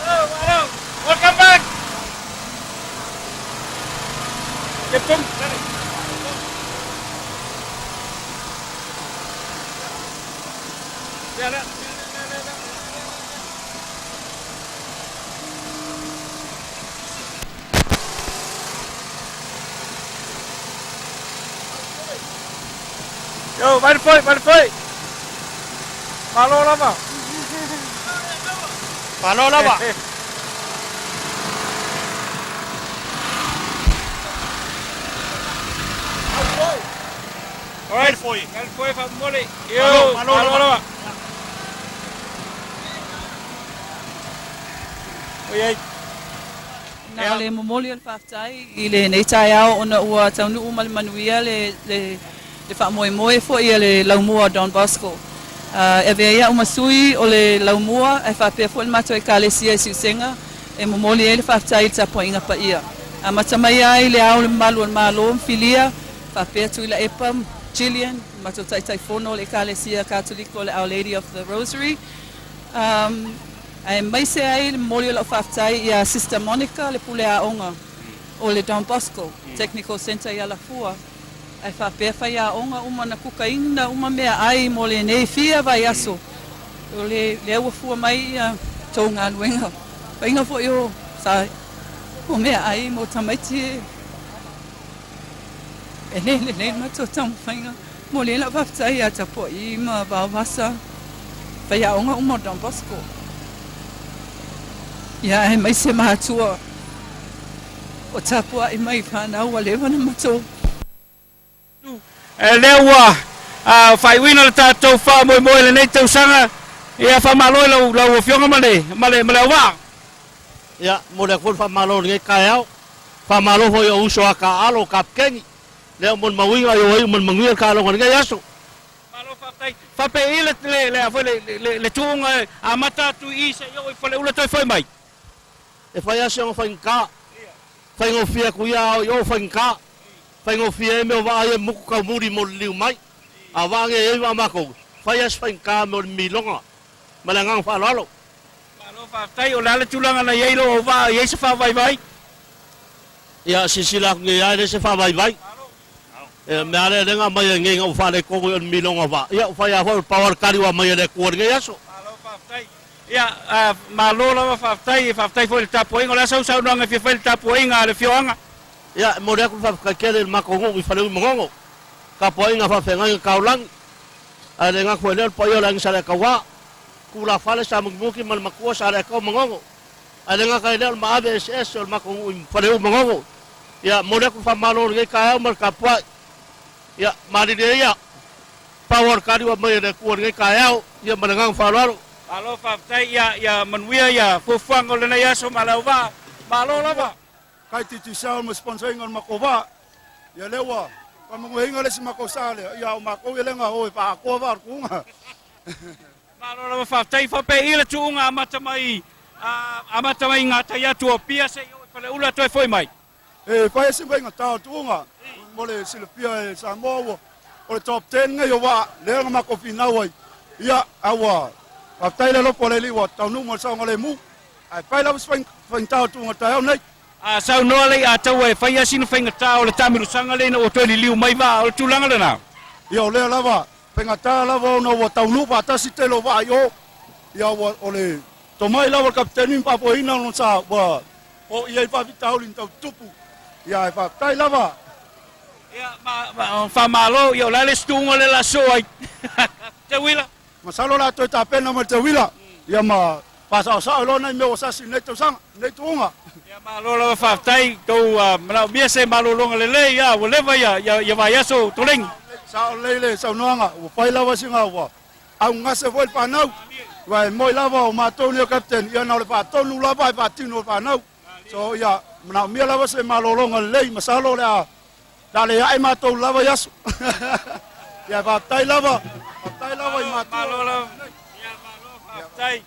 Hello, hello. Welcome back. Yo, vai foi, vai foi. Malo lava. Malo lava. Alright. Foi. Foi faamomoli. Malo, Yo, malo malo lava. lava. Oi ai. Na o le momoli o le faafetai i lenei taeao ona ua taunuu ma le manuia le, le, le faamoemoe foi a le laumua o Don Bosco. E avea ai a'u ma sui o le laumua ae faapea foi le matou Ekalesia i Siusega e momoli ai le faafetai i le tapuaiga paia. Amata mai ai le Ao o le Mamalu o le Malo ma Filia, faapea Tuilaepa, Gillian, le matou Taitaifono o le Ekalesia Katoliko o le Our Lady of the Rosary, aemaise ai le momoli o lau faafetai ia Sister Monica, le pule aoga o le Don Bosco Technical Centre i Alafua, ae faapea faiaoga uma na kukaina uma meaai mo lenei fia vaiaso. O le lea ua fua mai ia tou galuega faiga foi o sa o meaai mo tamaiti e e le lelei le matou taumafaiga. Momoli ai lau faafetai ia Tapua'i ma Vaovasa, faiaoga uma o Don Bosco. Ia aemaise matua o tapua'i mai fanau ua leva ona matou. Lea ua faaiuina le tatou faamoemoe i lenei tausaga. Ia faamalo i lau lau Afioga ma le ma le ma le auvaa. Ia, momoli atu foi le faamalo i lenei taeao. Faamalo foi i ou uso a taaalo o Kapikeni. Lea ua molimauina i o iu ma le manuia le taaloga i lenei aso. Malo faafetai. Faapei le le le a foi le le le tuuga e amata atu i i seia oo i Faleula toe foi mai. E fai lava si ona faigata. Faigofie atu ia a o i o faigata. Faigofie ai mea o vaa ia e mutu taumuli mo le liu mai. A o vaa nei e i ai vaa matou, fai lava si faigata mea o le miloga. Ma le agaga faaaloalo. Malo faafetai. O le a le tulaga na i ai lou auvaa, e i ai se faavaivai? Ia, silasila atu nei lava e leai se faavaivai. E mea lava lea lea na aumai ai nei ina ua faaletonu i o le miloga vaa. Ia, ua fai lava foi o le pau lava le tali ua aumai e le Atua i lenei aso. Malo faafetai. Ia, malo lava faafetai. Faafetai foi i le tapuaiga. O le a sau saunoaga e fia fai i le tapuaiga a le afioaga? Ia, e momoli atu le faafetai tele i le matou nuu i Faleu i Manono, tapuaiga faafeagaiga taulagi, ae le gata foi i lea o le paia o le Aiga Saleataua, tulafale Sa Mutimuti ma le matua Saleataua Manono, ae le gata i lea o le maave eseese o le matou nuu i Faleu i Manono. Ia, momoli atu le faamalo i lenei taeao ma le tapuai. Ia, malilie ia, pau lava o le tali ua aumai e le Atua i lenei taeao, ia ma le agaga faaaloalo. Malo faafetai, ia, ia manuia ia fuafuaga o lenei aso ma le auvaa. Malo lava. Kai Digicel ma sponsor ina o le matou vaa. Ia lea ua faamanuiaina le isi matou sa lea, ia o matou ia lea na o e faaatoa vaa o le tuuga. Malo lava faafetai. Faapei le tuuga amata mai, amata mai i gatai atu o Apia seia oo i Faleula toe foi mai. E fai ai si faigata o le tuuga mo le silafia e Samoa ua o le top 10 lenei o vaa lea na matou finau ai. Ia, a ua faafetai le alofa o le Alii ua taunuu ma le saogalemu. Ae fai lava si faigata o le tuuga taeao nei. A saunoa le Ataua e fai lava sina faigata o le taamilosaga lea ina ua toe liliu mai vaa, o le tulaga lena. Ia o lea lava, faigata lava ona ua taunuu faatasi tele o vaa i o. Ia ua o le tomai lava o le kapiteni ma faafoeina ona sa ua o i ai faafitauli na tau tutupu. Ia ae faafetai lava. Ia ma, ma faamalo, ia o le a le isi tuuga lea o le a sosoo ai? Teuila. Masalo o le a toe tapena ma le teuila, ia ma faasaosao loa nai mea ua sasi i lenei tausaga, lenei tuuga. Ia malo lava faafetai tou manaomia se malologa lelei a ua leva ia ia vaiaso Tolegi. Sao lelei le saunoaga, ua fai lava sina ua augase foi le fanau, aua e moi lava o matou nei o Captain, ia na o le faatonu lava e faatino e le fanau. So ia manaomia lava se malologa lelei, masalo o le a le ae matou lava i aso. Ia faafetai lava, faafetai lava i matua. Malo lava. Ia malo faafetai.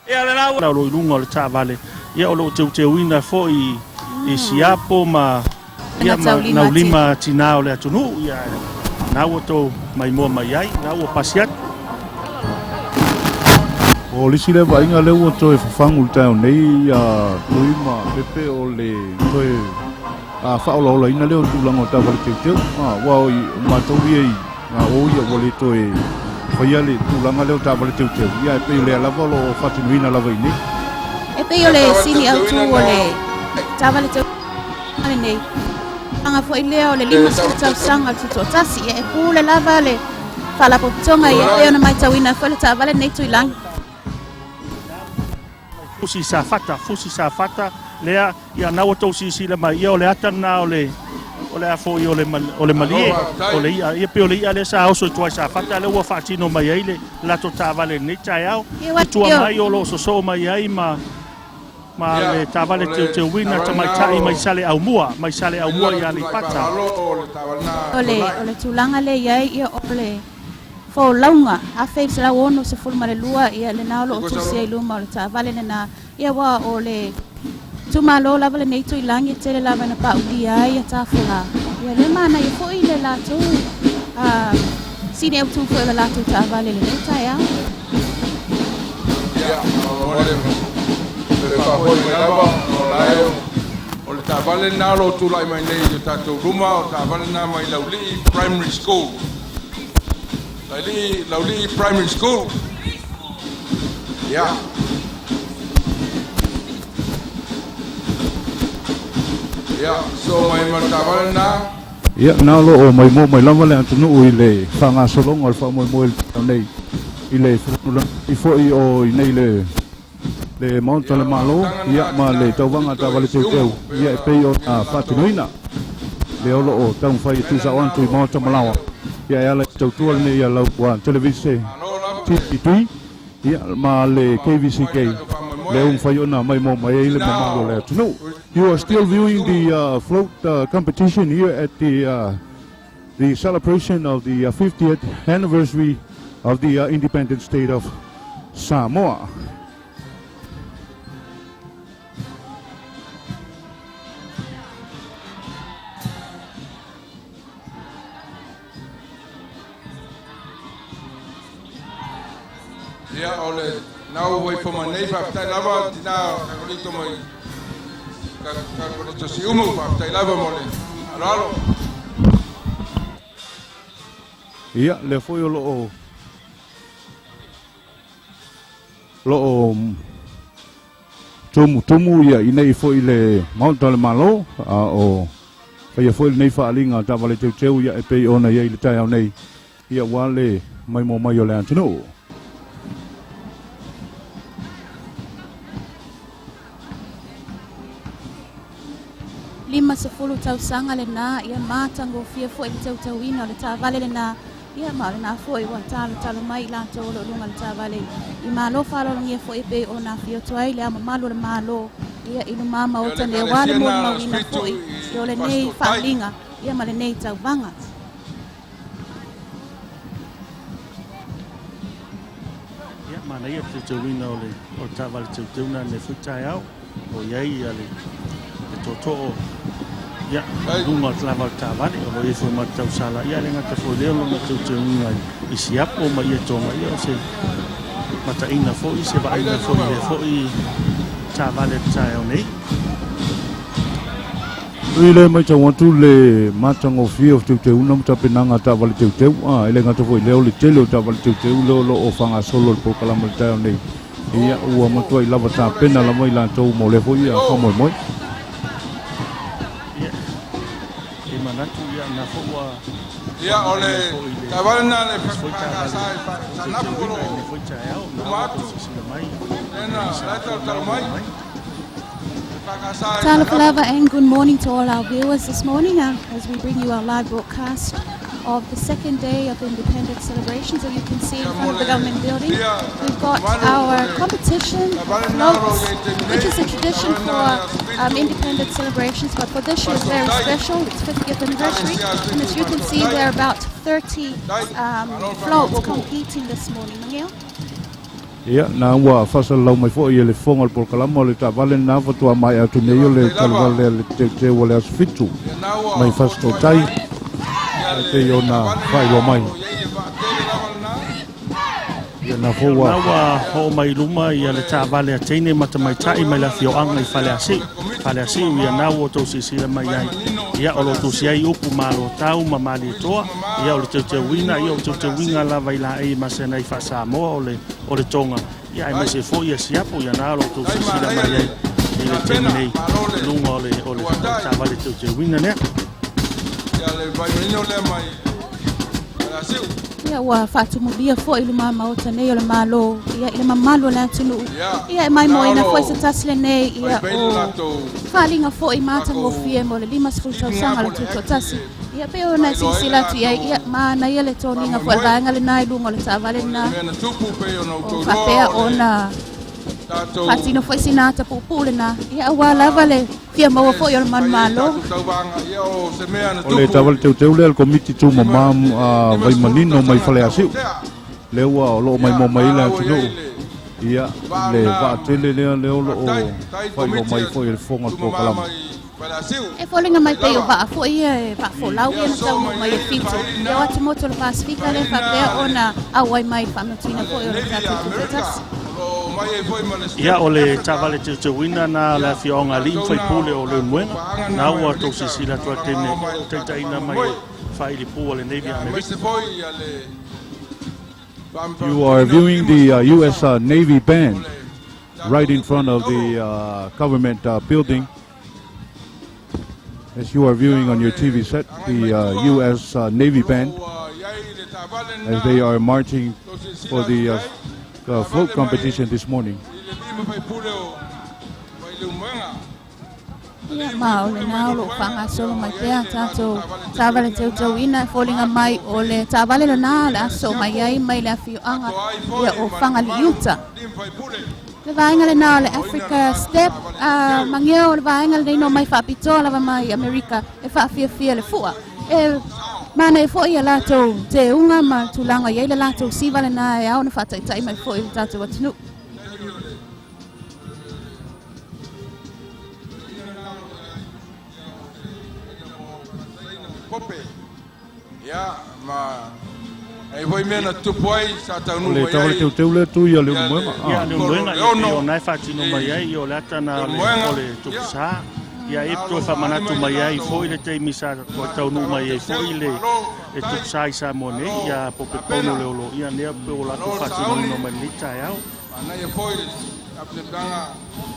Ia le lau. O lo o i luga o le taavale, ia o lo o teuteuina foi i siapo ma ia ma naulima tina o le atunuu, ia na ua tou maimoa mai ai, na ua pasi atu. O le isi lea vaaiga lea ua toe fafagu i le taeao nei ia Tui ma Pepe o le toe faaolaolaina lea o tulaga o taavale teuteu. Aua o matou ia i o ia ua le toe faia le tulaga lea o taavale teuteu, ia ae pei o lea lava o lo o faatinoina lava i inei. E pei o le sini autu o le taavale teuteu lenei aga foi lea o le 50 tausaga o le tutoatasi, ia e pule lava le Faalapotopotoga ia pei ona matauina foi le taavale lenei Tuilagi. Fusi Safata, Fusi Safata lea, ia na ua tou silasila mai, ia o le ata lena o le o le a foi o le o le malie, o le i'a, ia pei o le i'a lea sa oso i tua i Safata lea ua faatino mai ai le latou taavale i lenei taeao. I tua mai o lo o sosoo mai ai ma ma le taavale teuteuina tamaitai mai Saleaaumua, mai Saleaaumua i Aleipata. O le, o le tulaga lea e i ai, ia, o le folauga 1962, ia, lena o lo o tusia i luma o le taavale lena, ia, aua o le itumalo lava lenei Tuilagi e tele lava ina paulia ai ia tafola. Ia, lea manaia foi le latou a, sini autu foi o le latou taavale i lenei taeao. Ia, o le toe faafoi mai lava o la e o le taavale lena o lo o tulai mai nei i o tatou luma, o taavale lena mai Laulii Primary School. Laulii, Laulii Primary School. Ia. Ia, so mai ma le taavale lena. Ia, na o lo o maimoa mai lava le atunuu i le faagasologa o le faamoemoe i le taeao nei i le fetuunai foi o i nei le le Maota o le Malo, ia, ma le tauvaga a taavale teuteu, ia, e pei ona faatinoina lea o lo o taumafai e tuusao atu i Maota ma laoa, ia, e ala i le tautua lenei a lau televise TV3, ia, ma le KVCK, lea ua mafai ona maimoa mai ai le mamalu o le atunuu. You are still viewing the float competition here at the the celebration of the 50th anniversary of the independent state of Samoa. Ia, o le na ua waifo mai nei, faafetai lava tina Kakolito mai Kakolito Siumu, faafetai lava mo le aloalo. Ia, lea foi o lo o lo o tumutumu ia i nei foi le Maota o le Malo, a o Faia foi lenei faaaliga a taavale teuteu ia e pei ona i ai i le taeao nei ia aua le maimoa mai o le atunuu. 50 tausaga lena ia matagofie foi le teuteuina o le taavale lena ia ma o lena foi ua talotalo mai i latou o lo o luga o le taavale i malo faaaloalogia foi e pei ona afio atu ai le Ao Mamalu o le Malo ia i luma maota nei aua le molimauina foi o lenei faaaliga ia ma lenei tauvaga. Ia, manaia le teuteuina o le o le taavale teuteu na nei foi taeao. O i ai ia le, le tootoo ia, i luga o le lava o le taavale, o lo o i ai foi ma le tausala, ia le gata foi lea o lona teuteuina i siapo ma ia toga, ia o se mataina foi, se vaaiga foi i lea foi taavale i le taeao nei. I le matau atu le matagofie o teuteuga ma tapenaga a taavale teuteu, a e le gata foi i lea o le tele o taavale teuteu lea o lo o faagasolo i le polokalame i le taeao nei, ia ua matuai lava tapena lava i latou mo lea foi faamoemoe. Ia, e manatu ia na foi ua Ia o le taavale lena le foi taavale FKS e Saanapu o lo teuteuina i o lenei foi taeao, na luma ua atu silasila mai lea na i la e talotalo mai FKS e Talofa Saanapu. lava and good morning to all our viewers this morning as we bring you our live broadcast of the second day of independence celebrations. As you can see in Ia mo front of the le government building, fia we've got mamalu o our le competition of taavale lena o lo o floats, i ai i taimi which nei, is a tradition taavale for lena le Aso Fitu independence celebrations, but for this year it's very Pastotai special. It's 50th anniversary, Ekalesia and as Aso Fitu you can see, Pastotai there are about 30 Tai malo le floats faamaopoopo. competing this morning. Mangeo? Ia, na ua faasalalau mai foi e le fofoga o le polokalama o le taavale lena faatoa maea atu Ia nei o le faafetai lava talavale a le teuteu o le aso 7 ia na ua mai oo atu ai Fasitotai mai ia e le pei ona taavale lena faailoa o mai. lo o i ai le vaatele lava lena Ia na foi Ia, ua na ua ho'o mai luma o ia le le taavale a teine ma tatou tamaitai mai le lava le afioaga i taavale lea o Faleasiu. le komiti Faleasiu ia tumamā na ua outou silasila mai ai. Vaimanino Ia o lo o tusi Faleasiu ai upu malotau ma komiti malietoa, tumamā ia o le teuteuina, Vaimanino ia o i le teuteuina Faleasiu lava i laei e masina ai faa-Samoa o le, o le toga. Ia ae tai maise foi ia siapo, ia na o lo outou tai silasila manaia mai le ai i le taimi tapena nei malo i le luga o le, o le, o le tauatai taavale teuteuina lea. ia le Vaimanino lea mai Faleasiu Ia ua faatumulia foi i luma maota nei o le Malo ia i le mamalu o le atunuu ia ia e na o maimoaina lo foi se tasi lenei ia faifai le o latou faaaliga foi takou matagofie mo le 50 skipping tausaga po le o le act tutoatasi e ia pei ona e faailoa ai le silasila atu i ai latou ia manaia le toniga foi o le faamoemoe vaega lena i luga o le taavale o le lena mea na tupu pei ona o outou iloa faapea o le ona tatou faatino foi sina ata puupuu lena ia aua lava le fia maua e foi o le fai ai manumalo. tatou tauvaga ia o se mea na o le tupu taavale teuteu lea a le komiti tumamā 50 Vaimanino mai tausaga Faleasiu. tautea Lea ua o lo o ia maimoa mai na ai le la ua i ai atunuu. le Ia vaa le lena vaatele lea lea o lo o faafetai tai faailoa komiti mai foi e le fofoga o le tumamā polokalame. mai Faleasiu E foliga mai faafetai pei o lava vaa foi ia e vaafolau ia ia na so taunuu mai mai e nei le fito faili ia o na atumotu o le Pasifika lea faili faapea na le ona auai mai faamatuina a foi le o le Navy tatou a Amerika tutoatasi. o lo o mai ai foi ma le Ia Step o le Africa taavale teuteuina na le ia o afioaga alii ma tatou na faipule o o tatou Leulumoega paaga na na mai ua outou Amerika silasila atu ai i le taimi lagolago nei mai le tatou taitaiina mai faamoemoe e faailipu a le Navy ia a Amerika. aemaise foi ia le You are faamatuina o le viewing the 50 U.S. tausaga Navy o band le right tatou in front of tauro the government building. As you are ia viewing o on your le TV set, agai the mai tua U.S. Navy o lo band ua i ai le taavale as lena they are marching tou for silasila atu the i ai float taavale mai competition this morning. i le lima faipule o Vaileumuega Ia alii ma o faipule mai lena o loo Leulumoega ia faagasolo o mai i ai pea le latou tatou taavale taavale teuteuina lena teuteuina e foliga luma atu mai o o le taavale lena le aso mai Faleasiapo ai mai le afioaga atoa ai ia foi o ma le mamalu Fagaliuta. lima faipule Le vaega o lo o lena o le lagolagoina le Africa latou Step taavale a teuteu mageo o le vaega lenei no mai faapitoa lava mai Amerika e faafiafia le fua. E manaia foi ia latou teuga ma tulaga i ai le latou siva lena e ao ona faataitai mai foi i le tatou atunuu. Pope ia ma ai foi mea na tupu ai sa O taunuu le mai taavale ai teuteu lea tu ia ia le Leulumoega. Ia Ah. le kolo Leulumoega le ia pei ono ona e faatino mai i ai ia o le ata na o le, Leulumoega o le ia tupusā. Ia e na o toe lo o faaali faamanatu mai le mai ai latou foi le taimi sa toe taunuu taavale mai ai teuteu foi le malo le faafetai tupusā i Samoa nei malo ia pope tapena pono le olo ia nea pe o latou malo le faatinoina sauni mai lenei taeao. manaia foi le tapenaga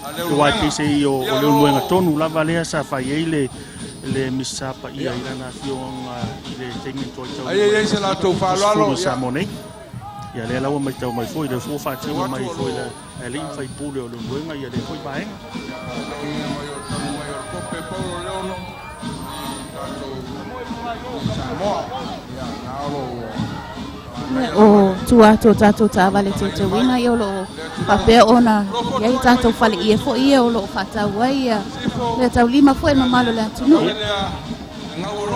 a Ia aua e Leulumoega pei se i o, ia o o Leulumoega lo tonu lava lea sa fai ai le le Misita Paia i lana afioga i le taimi na toai Ai ai se latou faaaloalo, i Samoa nei. Ia lea la ua matau mai foi, lea foi ua faatino mai foi le alii ma faipule o Leulumoega ia lea foi vaega. O tua atu o tatou taavale teuteuina ia o lo o faapea ona i ai tatou faleie foi ia o lo o faatau ai ia meataulima foi mamalu o le atunuu.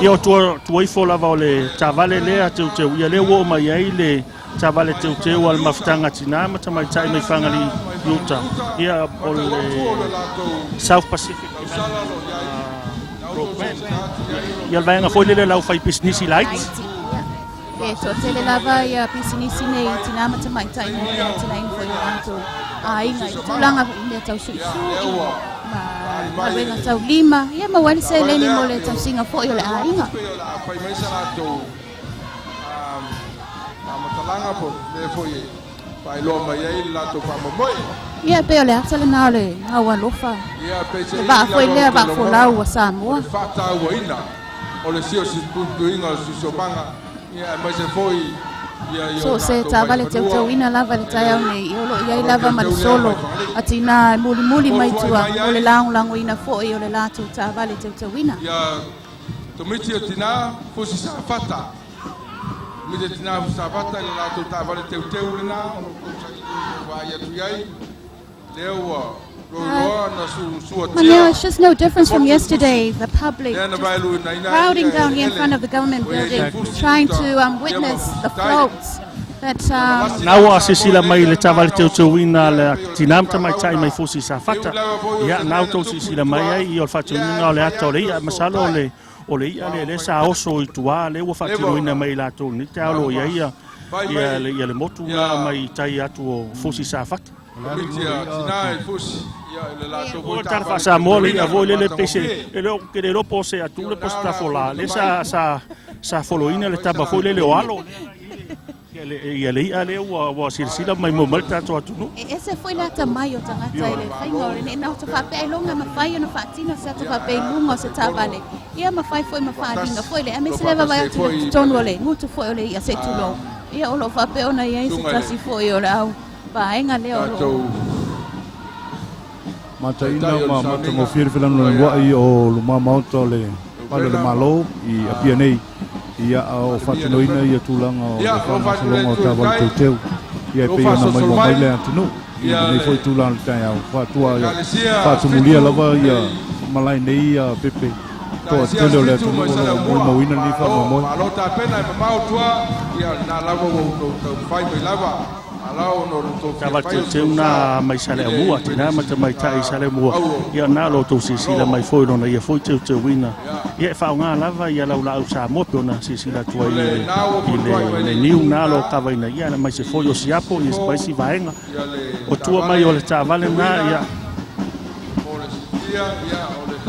Ia o tua, tua ifo lava o le taavale lea teuteu, ia lea ua oo mai ai le taavale teuteu a le mafutaga tinā ma tamaitai mai Fagalii i uta, ia o le South Pacific Program. Ia le vaega foi lele o le aufaipisinisi laiti. E toatele lava ia pisinisi nei i tinā ma tamaitai mo le atinaeina foi o latou aiga i tulaga i mea tau suisui ma galuega taulima, ia maua ai le seleni mo le tausiga foi o le aiga. Pei o le a fai mai sa latou faamatalaga po o mea foi e faailoa mai ai le latou faamoemoe. Ia pei o le ata lena o le gau alofa, le vaa foi lea vaa folau a Samoa. O le faatauaina o le siosiopuipuiga o le siosiomaga, ia aemaise foi ia i So o se taavale teuteuina lava i le taeao nei, ia o lo o i ai lava ma le solo a tinā e mulimuli mai tua mo le lagolagoina foi o le latou taavale teuteuina. Ia Komiti o Tinā Fusi Safata. Komiti o Tinā Fusi Safata i le latou taavale teuteu lena o lo o tou saili tou vaai atu i ai. Lea ua loiloa na suatia. Maneo, it's just no difference from yesterday. The public just crowding down here in front of the government building, trying to witness the floats that Na ua silasila mai i le taavale teuteuina a le tinā ma tamaitai mai Fusi Safata. Ia, na outou silasila mai ai, ia o le faatinoina o le ata o le i'a, masalo o le o le i'a lea lea sa oso i tua lea ua faatinoina mai e latou i lenei taeao o lo o i ai ia ia le ia le motu na mai tai atu o Fusi Safata. Komiti a Tinā i Fusi, ia i le latou O foi le tala taavale faa-Samoa le teuteuina i'a foi lele pei se matagofie. e le o ke le iloa po o se atule po o se tafolā lea sa sa sa foloina le tama foi lele o Alo ia le ia le i'a lea ua ua silasila mai mo mai le tatou atunuu. E ese foi le atamai o tagata i le faiga o lenei ata faapea ailoga e mafai ona faatino se ata faapea i luga o se taavale, ia mafai foi ma faaaliga foi le aemaise le vaavaai atu i totonu o le gutu foi o le i'a se i tulou. Ia o lo o faapea ona i ai se tasi foi o le au vaega lea o lo o. Mataina ma matagofie le felanulanuai o luma maota o le Fale o le Malo i Apia nei, ia a o faatinoina ia tulaga o le faagasologa o taavale teuteu, ia e pei ona maimoa mai le atunuu i lenei foi tulaga o le taeao. Faatua faatumulia lava ia malae nei ia pepe toatele o le atunuu o lo o molimauina lenei faamoemoe. Malo tapena e mamao tua, ia lena lava ua outou taumafai mai lava. Taavale teuteu na mai Saleaaumua, tinā ma tamaitai i Saleaaumua, ia na lo outou silasila mai foi lona ia foi teuteuina. Ia e faaaoga lava ia laulaau Samoa pei ona silasila atu ai i le, i le, le niu na lo kavaina, ia aemaise foi o siapo ia ma isi vaega. O tua mai o le taavale na, ia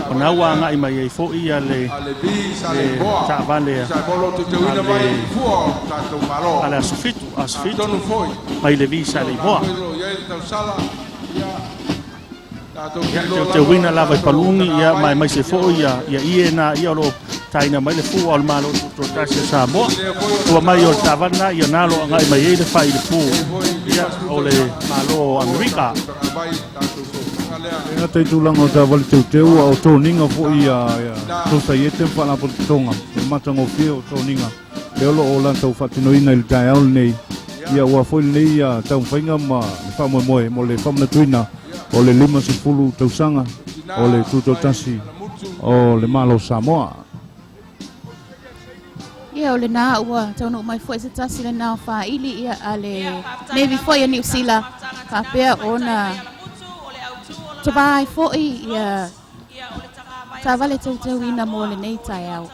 o na ua agai mai ai foi ia le, le taavale a le, a le aso 7, aso 7 mai le vi Saleimoa. Ia teuteuina lava i paluni ia ma aemaise foi ia ia ie na ia o lo o taina mai le fua o le Malo Tutoatasi o Samoa. Tua mai o le taavale na ia na lo agai mai ai le fai i le pu ia o le Malo o Amerika. E gata i tulaga o taavale teuteu a o toniga foi a Sosaiete ma Faalapotopotoga le matagofie o toniga lea o lo o latou faatinoina i le taeao lenei. Ia ua foi lenei taumafaiga ma le faamoemoe mo le faamanatuina o le 50 tausaga o le Tutoatasi o le Malo o Samoa. Ia o lena ua taunuu mai foi se tasi lena o faaili ia a le Navy foi a Niu Sila faapea ona tova ai foi ia taavale teuteuina mo lenei taeao.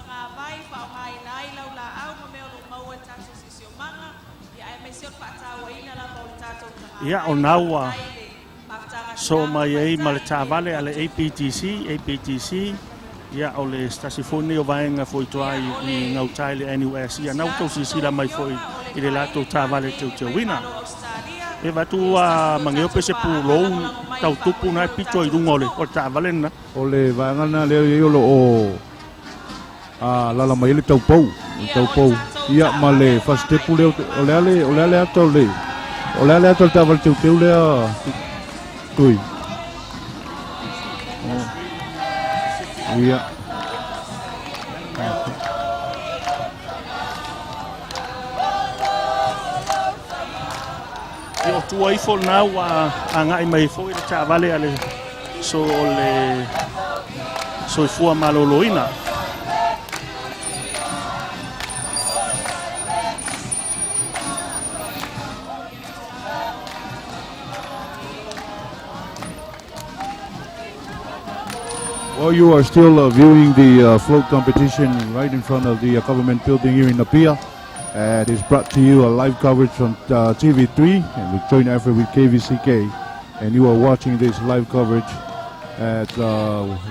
Ia o na ua soo mai ai ma le taavale a le APTC, APTC, ia o le se tasi foi lenei o vaega foi toa i, i gauta i le NUS, ia na ua tou silasila mai foi i le latou taavale teuteuina. E avatu a mageo pe se pulou tau tupu na e pito i luga o le, o le taavale lena. O le vaega lena lea e i ai o lo o Alaala mai ai le taupou, le taupou, ia ma le fasitepu lea, o le a le, o le a le ata o le, o le a le ata o le taavale teuteu lea, Tui? Ia. Ia o tua ifo lena ua agai mai foi le taavale a le so o le soifua maloloina. Well, you are still viewing the float competition right in front of the government building here in Apia. It is brought to you a live coverage from TV3 and we joint effort with KVCK. And you are watching this live coverage.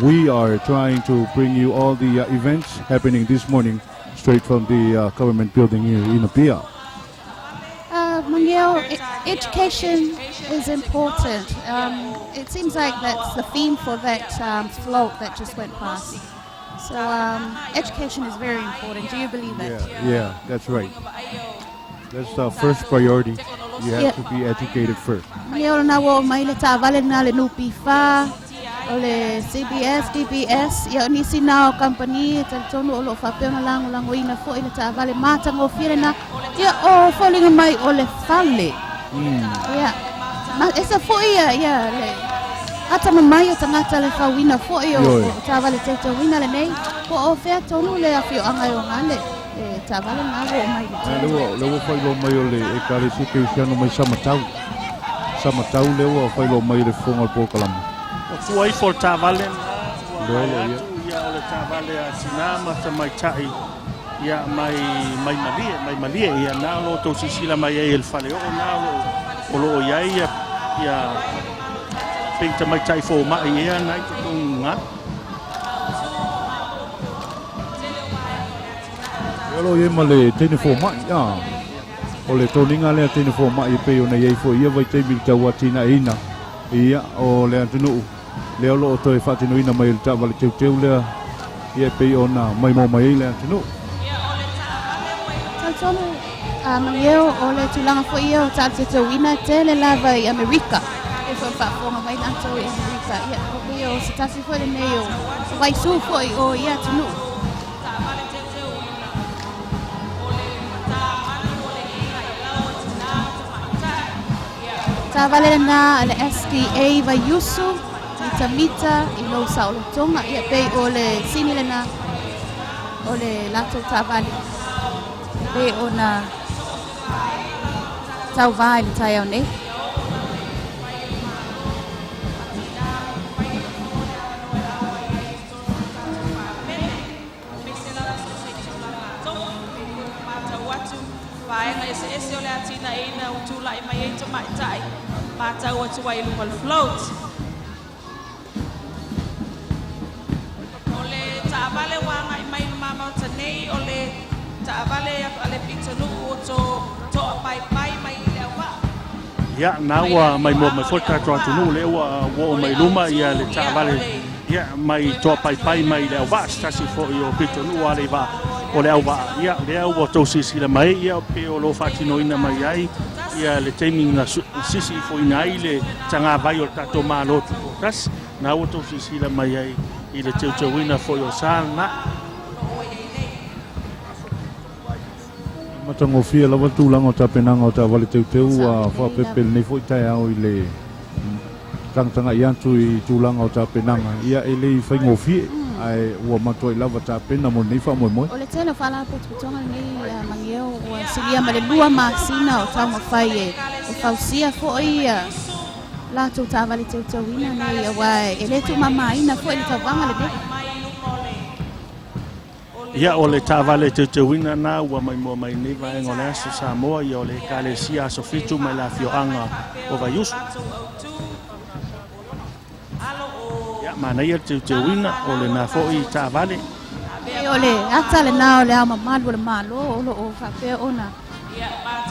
We are trying to bring you all the events happening this morning straight from the government building here in Apia. Mageo, education is important. It seems like that's the theme for that float that just went past. So education is very important. Do you believe that? Yeah, that's right. That's the first priority. You have to be educated first. Ia o lena ua oo mai le taavale lena a le NPF, o le CBS, DBS, ia o nisi na o kamupani e talitonu o lo o faapea ona lagolagoina foi le taavale matagofie lena. Ia o foliga mai o le fale. Ia, ma ese foi ia, ia le atamamai o tagata le fauina foi o, o taavale teuteuina lenei. Po o fea tonu le afioaga e oga le, le taavale lena ua oo mai i le Lea ua, lea ua faailoa mai o le Ekalesia Kerisiano mai Samatau. Samatau lea ua faailoa mai e le fofoga o le polokalame. O tua ifo o le taavale lena ua Lea ae o lo o atu ia o le taavale a tina ma tamaitai ia mai mai Malie, mai Malie ia na o lo o tou silasila mai ai e le faleoo na o lo o o lo o i ai ia ia pei tamaitai fomai ea na i totonu na. Ia o lo o i ai ma le teine fomai, a. O le toniga lea teine fomai e pei ona i ai foi i ia vaitaimi i le tauatinaeina ia o le atunuu lea o lo o toe faatinoina mai e le taavale teuteu lea ia e pei ona maimoa mai ai le atunuu. Talitonu a Mageo o le tulaga foi ia o taavale teuteuina e tele lava i Amerika. E pei foi ona faafofoga mai latou i Amerika, ia o pei o se tasi foi lenei o vaisu foi o ia atunuu. Taavale lena a le SDA Vaiusu, mitamita i lou saolotoga, ia pei o le sini lena o le latou taavale pei ona tauva i le taeao nei. Aemaise lava so o se itulagi tofi, pei foi ona matau atu vaega eseese o le atinaeina ua tulai mai ai tamaitai matau atu ai i luga o le float. O le taavale ua agai mai i luma maota nei o le taavale a le pitonuu o to Toapaipai mai i Leauvaa. Ia, na ua maimoa mai foi le tatou atunuu, lea ua oo mai luma ia le taavale ia mai Toapaipai mai i Leauvaa, se tasi foi o pitonuu o Aleivaa o Leauvaa. Ia, lea ua tou silasila mai, ia pe o lo o faatinoina mai ai ia le taimi na sisiifoina ai le tagavai o le tatou Malo Tutoatasi, na ua tou silasila mai ai i le teuteuina foi o sa lena. Matagofie lava le tulaga o tapenaga o taavale teuteu ua faapepe i lenei foi taeao i le tagatagai atu i tulaga o tapenaga, ia e le i faigofie ae ua matuai lava tapena mo lenei faamoemoe. O le tele o faalapotopotoga lenei a Mageo ua silia ma le 2 masina o taumafai e fausia foi latou taavale teuteuina nei aua e le tuumamaina foi le tauvaga lenei. Ia, o le taavale e teuteuina na ua maimoa mai nei vaega o le Aso Samoa, ia o le Ekalesia Aso Fitu mai le afioaga o Vaiusu. Ia, manaia le teuteuina o lena foi taavale. E o le ata lena o le Ao Mamalu o le Malo o lo o faapea ona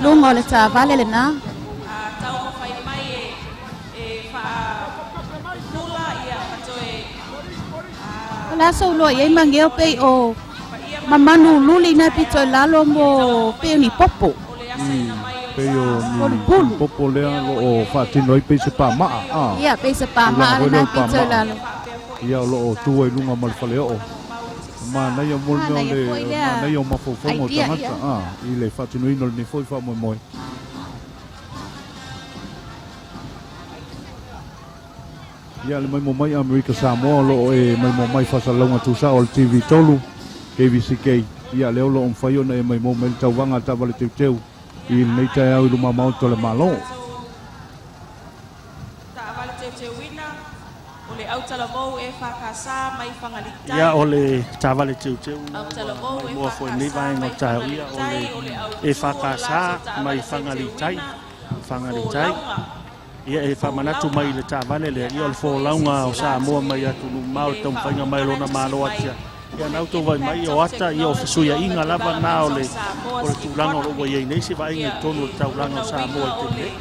luga o le taavale lena. O le a sou loa i ai Mageo pei o Ma manu luli na pito i lalo mo pei o ni popo. Pei o ni popo lea o lo o faatino ai pei se pamaa. Ia, pei se pamaa lena pito i lalo. Ia, o lo o tu ai i luga ma le faleoo. Manaia mo le mea o le manaia o mafaufauga o tagata i le faatinoina o lenei foi faamoemoe. Ia, le maimoa mai Amerika Samoa, o lo o e maimoa mai faasalalauga tuusao o le TV 3 KVCK. Ia, lea o lo o mafai ona e maimoa mai le tauvaga a taavale teuteu i lenei taeao i luma maota o le Malo. Taavale teuteuina o le autalavou EFKS mai Fagalitai. Ia, o le taavale teuteu ua maimoa foi i lenei vaega o le taeao, ia o le EFKS mai Fagalitai, Fagalitai. Ia, e faamanatu mai i le taavale lea, ia o le folauga o Samoa mai atunuu mamao, le taumafaiga mai o lona Malo atiae. Ia na outou vaai mai o ata, ia o fesuiaiga lava na o le tulaga o lo o ua i ai nei se vaaiga i totonu o le taulaga o Samoa i le taimi nei.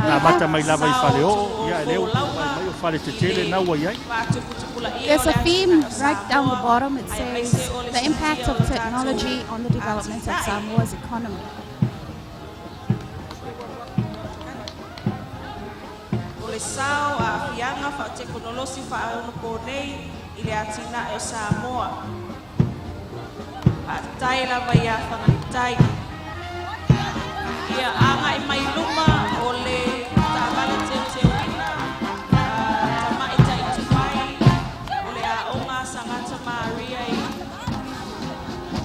Na amata mai lava i faleoo, ia lea ua vaai mai o fale tetele na ua i ai. There's a theme right down the bottom. It says the impact of technology on the development of Samoa's economy. O le sao o aafiaga faatekonolosi faaonaponei i le atinae o Samoa. Faafetai lava iā Fagalitai. Ia agai mai luma o le taavale teuteuina tamaita'i tuai o le aoga a Sagata Maria i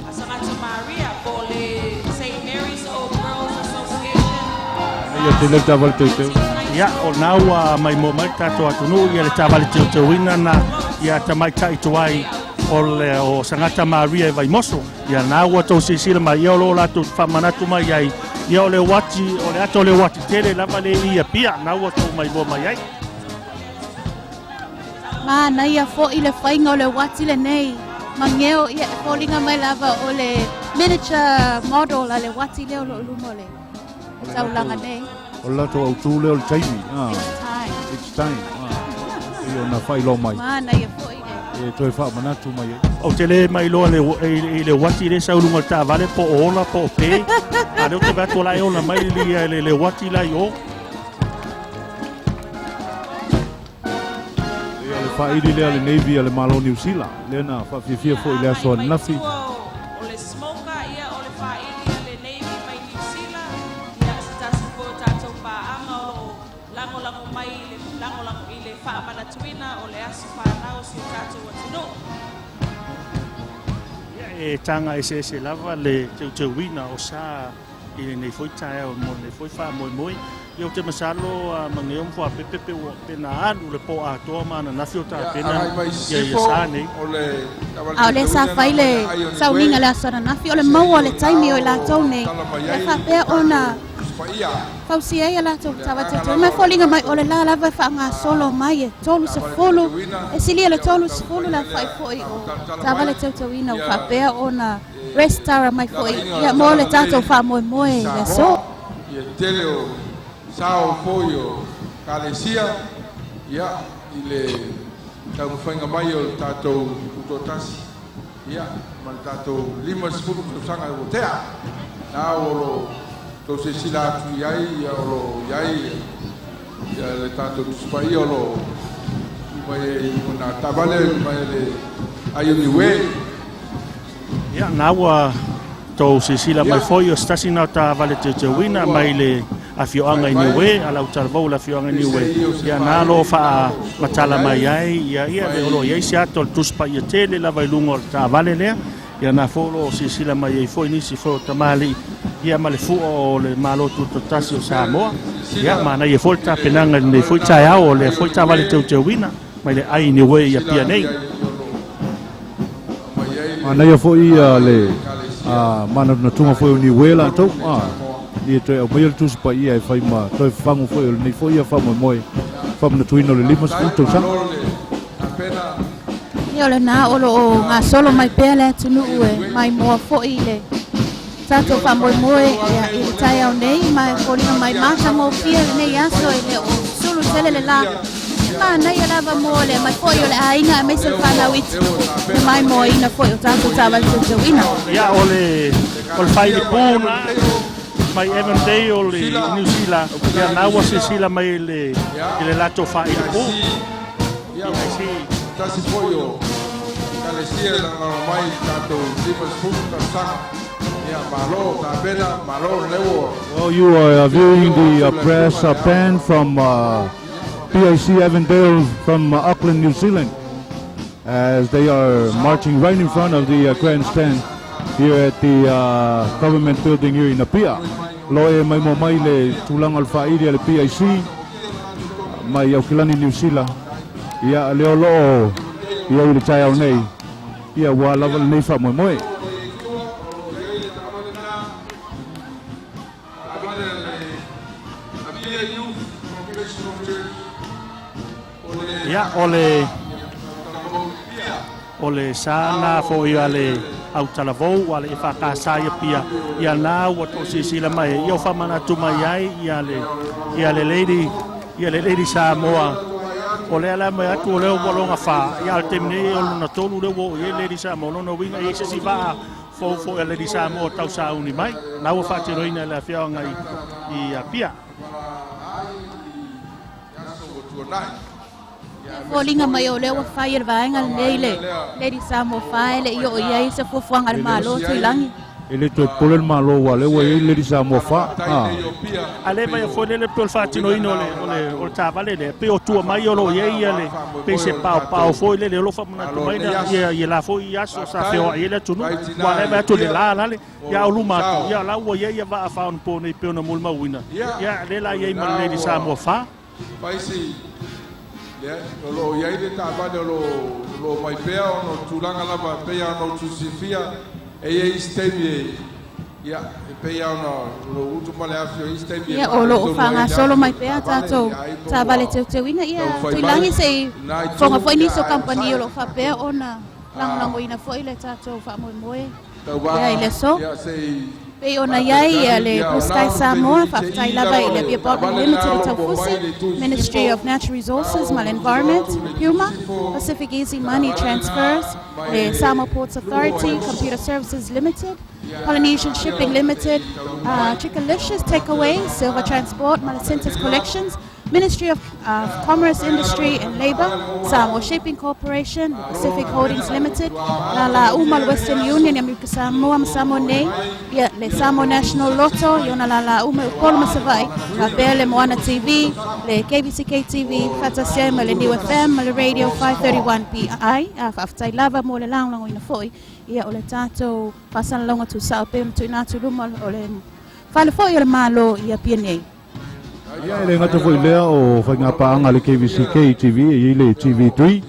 a Sagata Maria po o le St Mary's All Girls Association. Ia tele le taavale teuteu. Ia, o lena ua maimoa mai le tatou atunuu ia le taavale teuteuina na ia tamaita'i tuai o le o Sagata Maria i Vaimoso. Ia na ua tou silasila mai, ia o lo o latou faamanatu mai ai, ia o le uati, o le ata o le uati tele lava le i Apia, na ua tou maimoa mai ai. Manaia foi le faiga o le uati lenei. Mageo, ia e foliga mai lava o le miniature model a le uati lea o lo o luma o le taulaga nei. O le latou autū lea o le taimi. It's time. It's time. Pei ona faailoa mai. Manaia foi le. E toe faamanatu mai ai. Ou te le mailoa i le uati lea e sau i luga o le taavale po o ola po o pe. A o lea ou te vaai atu o la e ola mai le uati la i o. Ia, o le faaili lea a le Navy a le Malo o Niu Sila, lea na faafiafia foi i le aso ananafi. O le smoker, ia o le faaili a le Navy mai Niu Sila, ia se tasi foi o tatou paaga o lo o lagolago mai i le lagolago i le faamanatuina o le aso fanau o si o tatou atunuu. Ia, e taga eseese lava le teuteuina o sa i lenei foi taeao mo lenei foi faamoemoe. Ia, ou te masalo a Mageo ma Fuapepe pe ua pe na alu le po atoa ma ananafi o tapena ia ia sa nei. A o lea sa fai le sauniga i le aso ananafi, o le maua o le taimi o i latou nei e faapea ona fausia ai a latou tavatete. Ma e foliga mai o le la lava e faagasolo mai e 30, e silia le 30 le aofai foi o taavale teuteuina ua faapea ona resitala mai foi ia mo le tatou faamoemoe i le aso. Ia tele o sao foi o Ekalesia ia i le taumafaiga mai o le tatou tutoatasi ia ma le tatou 50 tausaga ua tea na o lo o tou silasila atu i ai ia o lo o i ai ia le tatou Tusi Paia o lo o tu mai ai i luga na taavale mai le ai o Niue. Ia, na ua tou silasila mai foi o se tasi na o taavale teuteuina mai le afioaga i Niue, a lau talavou o le afioaga i Niue, ia na lo faamatala mai ai, ia ia le o lo o i ai se ata o le Tusi Paia tele lava i luga o le taavale lea. Ia na foi o lo o silasila mai ai foi nisi foi o tamalii, ia ma le fua o le Malo Tutoatasi o Samoa. Ia, manaia foi le tapenaga i lenei foi taeao o lea foi taavale teuteuina mai le ai i Niue i Apia nei. Manaia foi le manatunatuga foi o Niue latou ia toe aumaia le Tusi Paia e fai ma toe fafagu foi o lenei foi ia faamoemoe faamanatuina o le 50 tausaga. Ia, o lena o lo o gasolo mai pea le atunuu e maimoa foi i le tatou faamoemoe ia i le taeao nei, ma e foliga mai matagofie lenei aso e le o sulu tele le la. manaia lava mo le aumai foi o le aiga aemaise le fanau iti le maimoaina foi o tatou taavale teuteuina. Ia, o le o le failipu na mai Avondale o le Niu Sila, ia na ua silasila mai i le i le latou failipu. Ia, tasi foi o ekalesia e lagolago mai i le tatou 50 tausaga. Ia, malo tapena, malo lea ua. Well, you are viewing the brass band from PIC Avondale from Auckland, New Zealand, as they are marching right in front of the grandstand here at the government building here in Apia. Lo e mai mo mai le tulaga o le faaili a le PIC mai Aukilani, Niu Sila. Ia, lea o loo i ai le taeao nei, ia ua lava lenei faamoemoe. Ia, o le o le sa na foi a le autalavou a le EFKS ia pia ia na ua toosilasila mai ia o faamanatu mai ai ia le ia le Lady ia le Lady Samoa o lea la mai atu o lea ua loga fa ia o le taimi nei o lona tolu lea ua oo i ai Lady Samoa lona uiga e i ai se isi vaa fou foi a Lady Samoa tau sauni mai na ua faatinoina e le afioaga i i Apia. Foliga mai o lea ua fai e le vaega lenei le Lady Samoa 4 e le i oo i ai se fuafuaga a le Malo Tuilagi. E le toe popole le Malo aua o lea ua i ai le Lady Samoa 4. Ah. A le vaia foi lele pei o le faatinoina o le, o le, o le taavale lea, pei o tua mai o lo o i ai ia le, pei se paopao foi lele o lo o faamanatu mai na, ia, ia la foi aso sa feoai ai le atunuu. Ua le vaai atu le la lale, ia a o luma atu, ia la ua i ai ia vaa faaonapo nei pei ona molimauina, ia lea la i ai ma le Lady Samoa 4. Faisi, lea, o lo o i ai le taavale o lo o lo o mai pea ona o tulaga lava e pei lava ona outou silafia, e i ai isi taimi e, ia, e pei lava ona o lo o utu ma le afi o isi taimi e Ia, o lo o faaletonu ai le faagasolo afi mai o le pea taavale, tatou ia ai po taavale ua teuteuina. Ia, taumafai mai Tuilagi, se i lena itu, fofoga foi ia nisi o ae kamupani onosai o lo o faapea ona a lagolagoina foi le tatou faamoemoe ia i tauvaga, le aso. ia se i Pei ona i ai faatalitali, le ia Blue o Sky na o le Samoa, taimi faafetai te i lava lava i o le le Apia Bottling taavale Limited lena i o lo o po mai Taufusi, le itu i Ministry sisifo, of Natural na Resources o ma le tutilo Environment, atu i le itu Puma, sisifo, Pacific Easy Money taavale lena Transfers, mai le le Samoa Ports lua Authority, i Computer Services Limited, ia Polynesian ia Shipping se Limited, i taunuu mai Chickalicious Takeaway, Silver Transport, ma le Centers Collections, Ministry of Commerce, Industry and Labour, Samoa Shipping Corporation, Pacific Holdings Limited, la la uma le Western Union i Amerika Samoa ma Samoa nei, ia le Samoa National Lotto i ona la la uma i Upolu ma Savaii, faapea le Moana TV, le KVCK TV, faatasi ai ma le Niu FM ma le Radio 531 PI. A faafetai lava mo le lagolagoina foi ia o le tatou faasalalauga tusao pei ona tuuina atu i luma o le fale foi o le Malo i Apia nei. Ia, e le gata foi i lea o faiga paaga a le KVCK TV, e i ai le TV3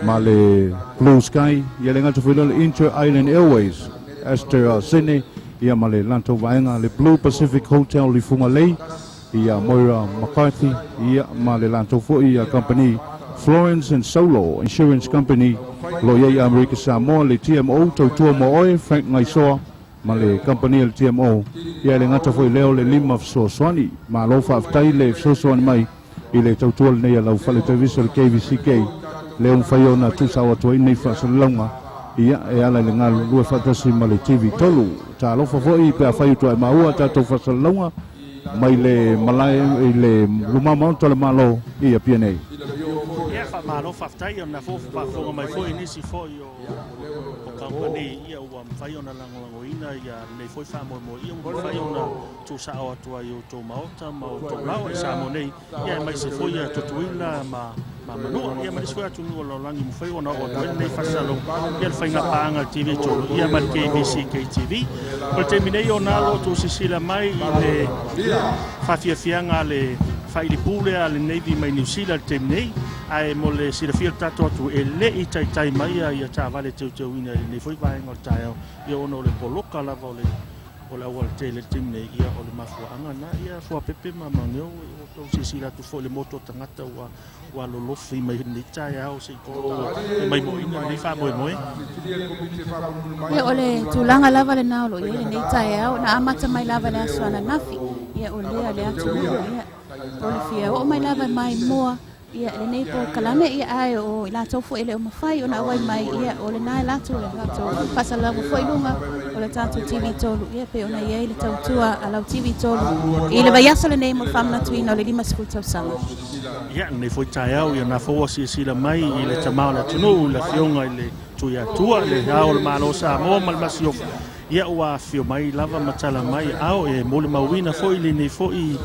ma le Blue Sky, ia le gata foi lea o le Inter Island Airways, Esther Sene, ia ma le latou vaega, le Blue Pacific Hotel i Fugalei, ia Moira McCarthy, ia ma le latou foi company Florence and Solo Insurance Company, o lo o i ai i Amerika Samoa, le TMO, Tautua Mo Oe, Frank Gaisoa, ma le kamupani a le TMO, ia e le gata foi i lea o le lima fesoasoani. Malo faafetai le fesoasoani mai i le tautua lenei a lau fale televisa le KVCK, lea ua mafai ona tuusao atu ai nei faasalalauga, ia e ala i le galulue faatasi ma le TV 3. Talofa foi pe afai ua tuai maua a tatou faasalalauga mai le malae i le luma maota o le Malo i Apia nei. Ia, faamalo faafetai ona foi faafofoga mai foi nisi foi o o kamupani ia ua mafai ona lagolagoina ia lenei foi faamoemoe ia ua mafai ona tuusao atu ai i outou maota ma outou laoa i Samoa nei ia aemaise foi ia Tutuila ma ma Manua ia ma nisi foi atunuu o le lalolagi mafai ona oo atu ai lenei faasalalauga ia le faiga paaga a le TV 3 ia ma le KVCK TV. O le taimi nei ona alo outou silasila mai i le faafiafiaga a le failipu lea a le Navy mai Niu Sila i le taimi nei, ae mo le silafia o le tatou atunuu, e le i taitai mai ia taavale teuteuina i lenei foi vaega o le taeao, ia ona o le poloka lava o le o le aualatele i le taimi nei, ia o le mafuaaga lena. Ia Fuapepe ma Mageo, ua outou silasila atu foi i le motu o tagata ua ua lolofi mai lenei taeao se i tulou e maimoaina lenei faamoemoe. Ia, o le tulaga lava lena o lo o i ai lenei taeao, na amata mai lava i le aso ananafi, ia o lea le atunuu, ia, o le fia oo mai lava e maimoa. Ia, lenei polokalame, ia, ae o i latou foi e le o mafai ona auai mai, ia, o lena e latou le latou faasalalauga foi i luga o le tatou TV3, ia, pei ona i ai le tautua a lau TV3 i le vaiaso lenei mo le faamanatuina o le 50 tausaga. Ia, lenei foi taeao, ia na foi ua silasila mai i le tama o le atunuu, le afioga i le Tuiatua, le Ao o le Malo o Samoa ma le Masiofo. Ia ua afifio mai lava ma tala mai ao e molimauina foi lenei foi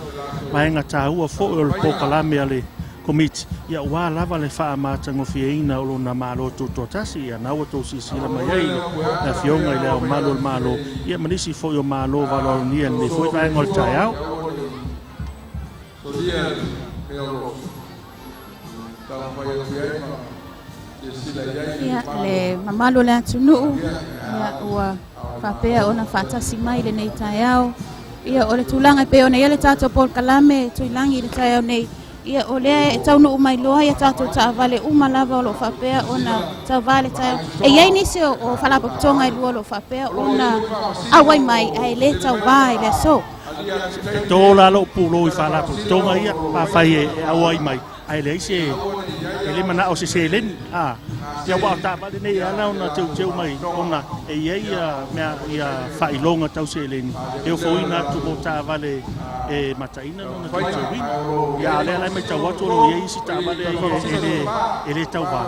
vaega taua foi o le polokalame a le Komiti, ia ua lava le faamatagofieina o lona Malo Tutoatasi. Ia na ua tou silasila mai ai le Afioga i le Ao Mamalu o le Malo, ia ma nisi foi o Malo valoalogia i lenei foi vaega o le taeao. Ia, le mamalu o le atunuu, ia, ua faapea ona faatasi mai lenei taeao. Ia, o le tulaga e pei ona i ai le tatou polokalame Tuilagi i le taeao nei, ia, o lea e taunuu mai loa ia tatou taavale uma lava o lo o faapea ona tauva i le taeao. E i ai nisi o faalapotopotoga e lua o lo o faapea ona auai mai ae le tauva i le aso. E tō la lou pulou i faalapotopotoga ia, pa fai e auai mai, ae leai se, e le manao se seleni, a. Ia aua o taavale nei e ala ona teuteu mai ona e i ai ia mea ia faailoga tau seleni e ofoina atu mo taavale e mataina lona teuteuina. Ia a o lea la e matau atu o lo o i ai isi taavale ia e le e le tauva.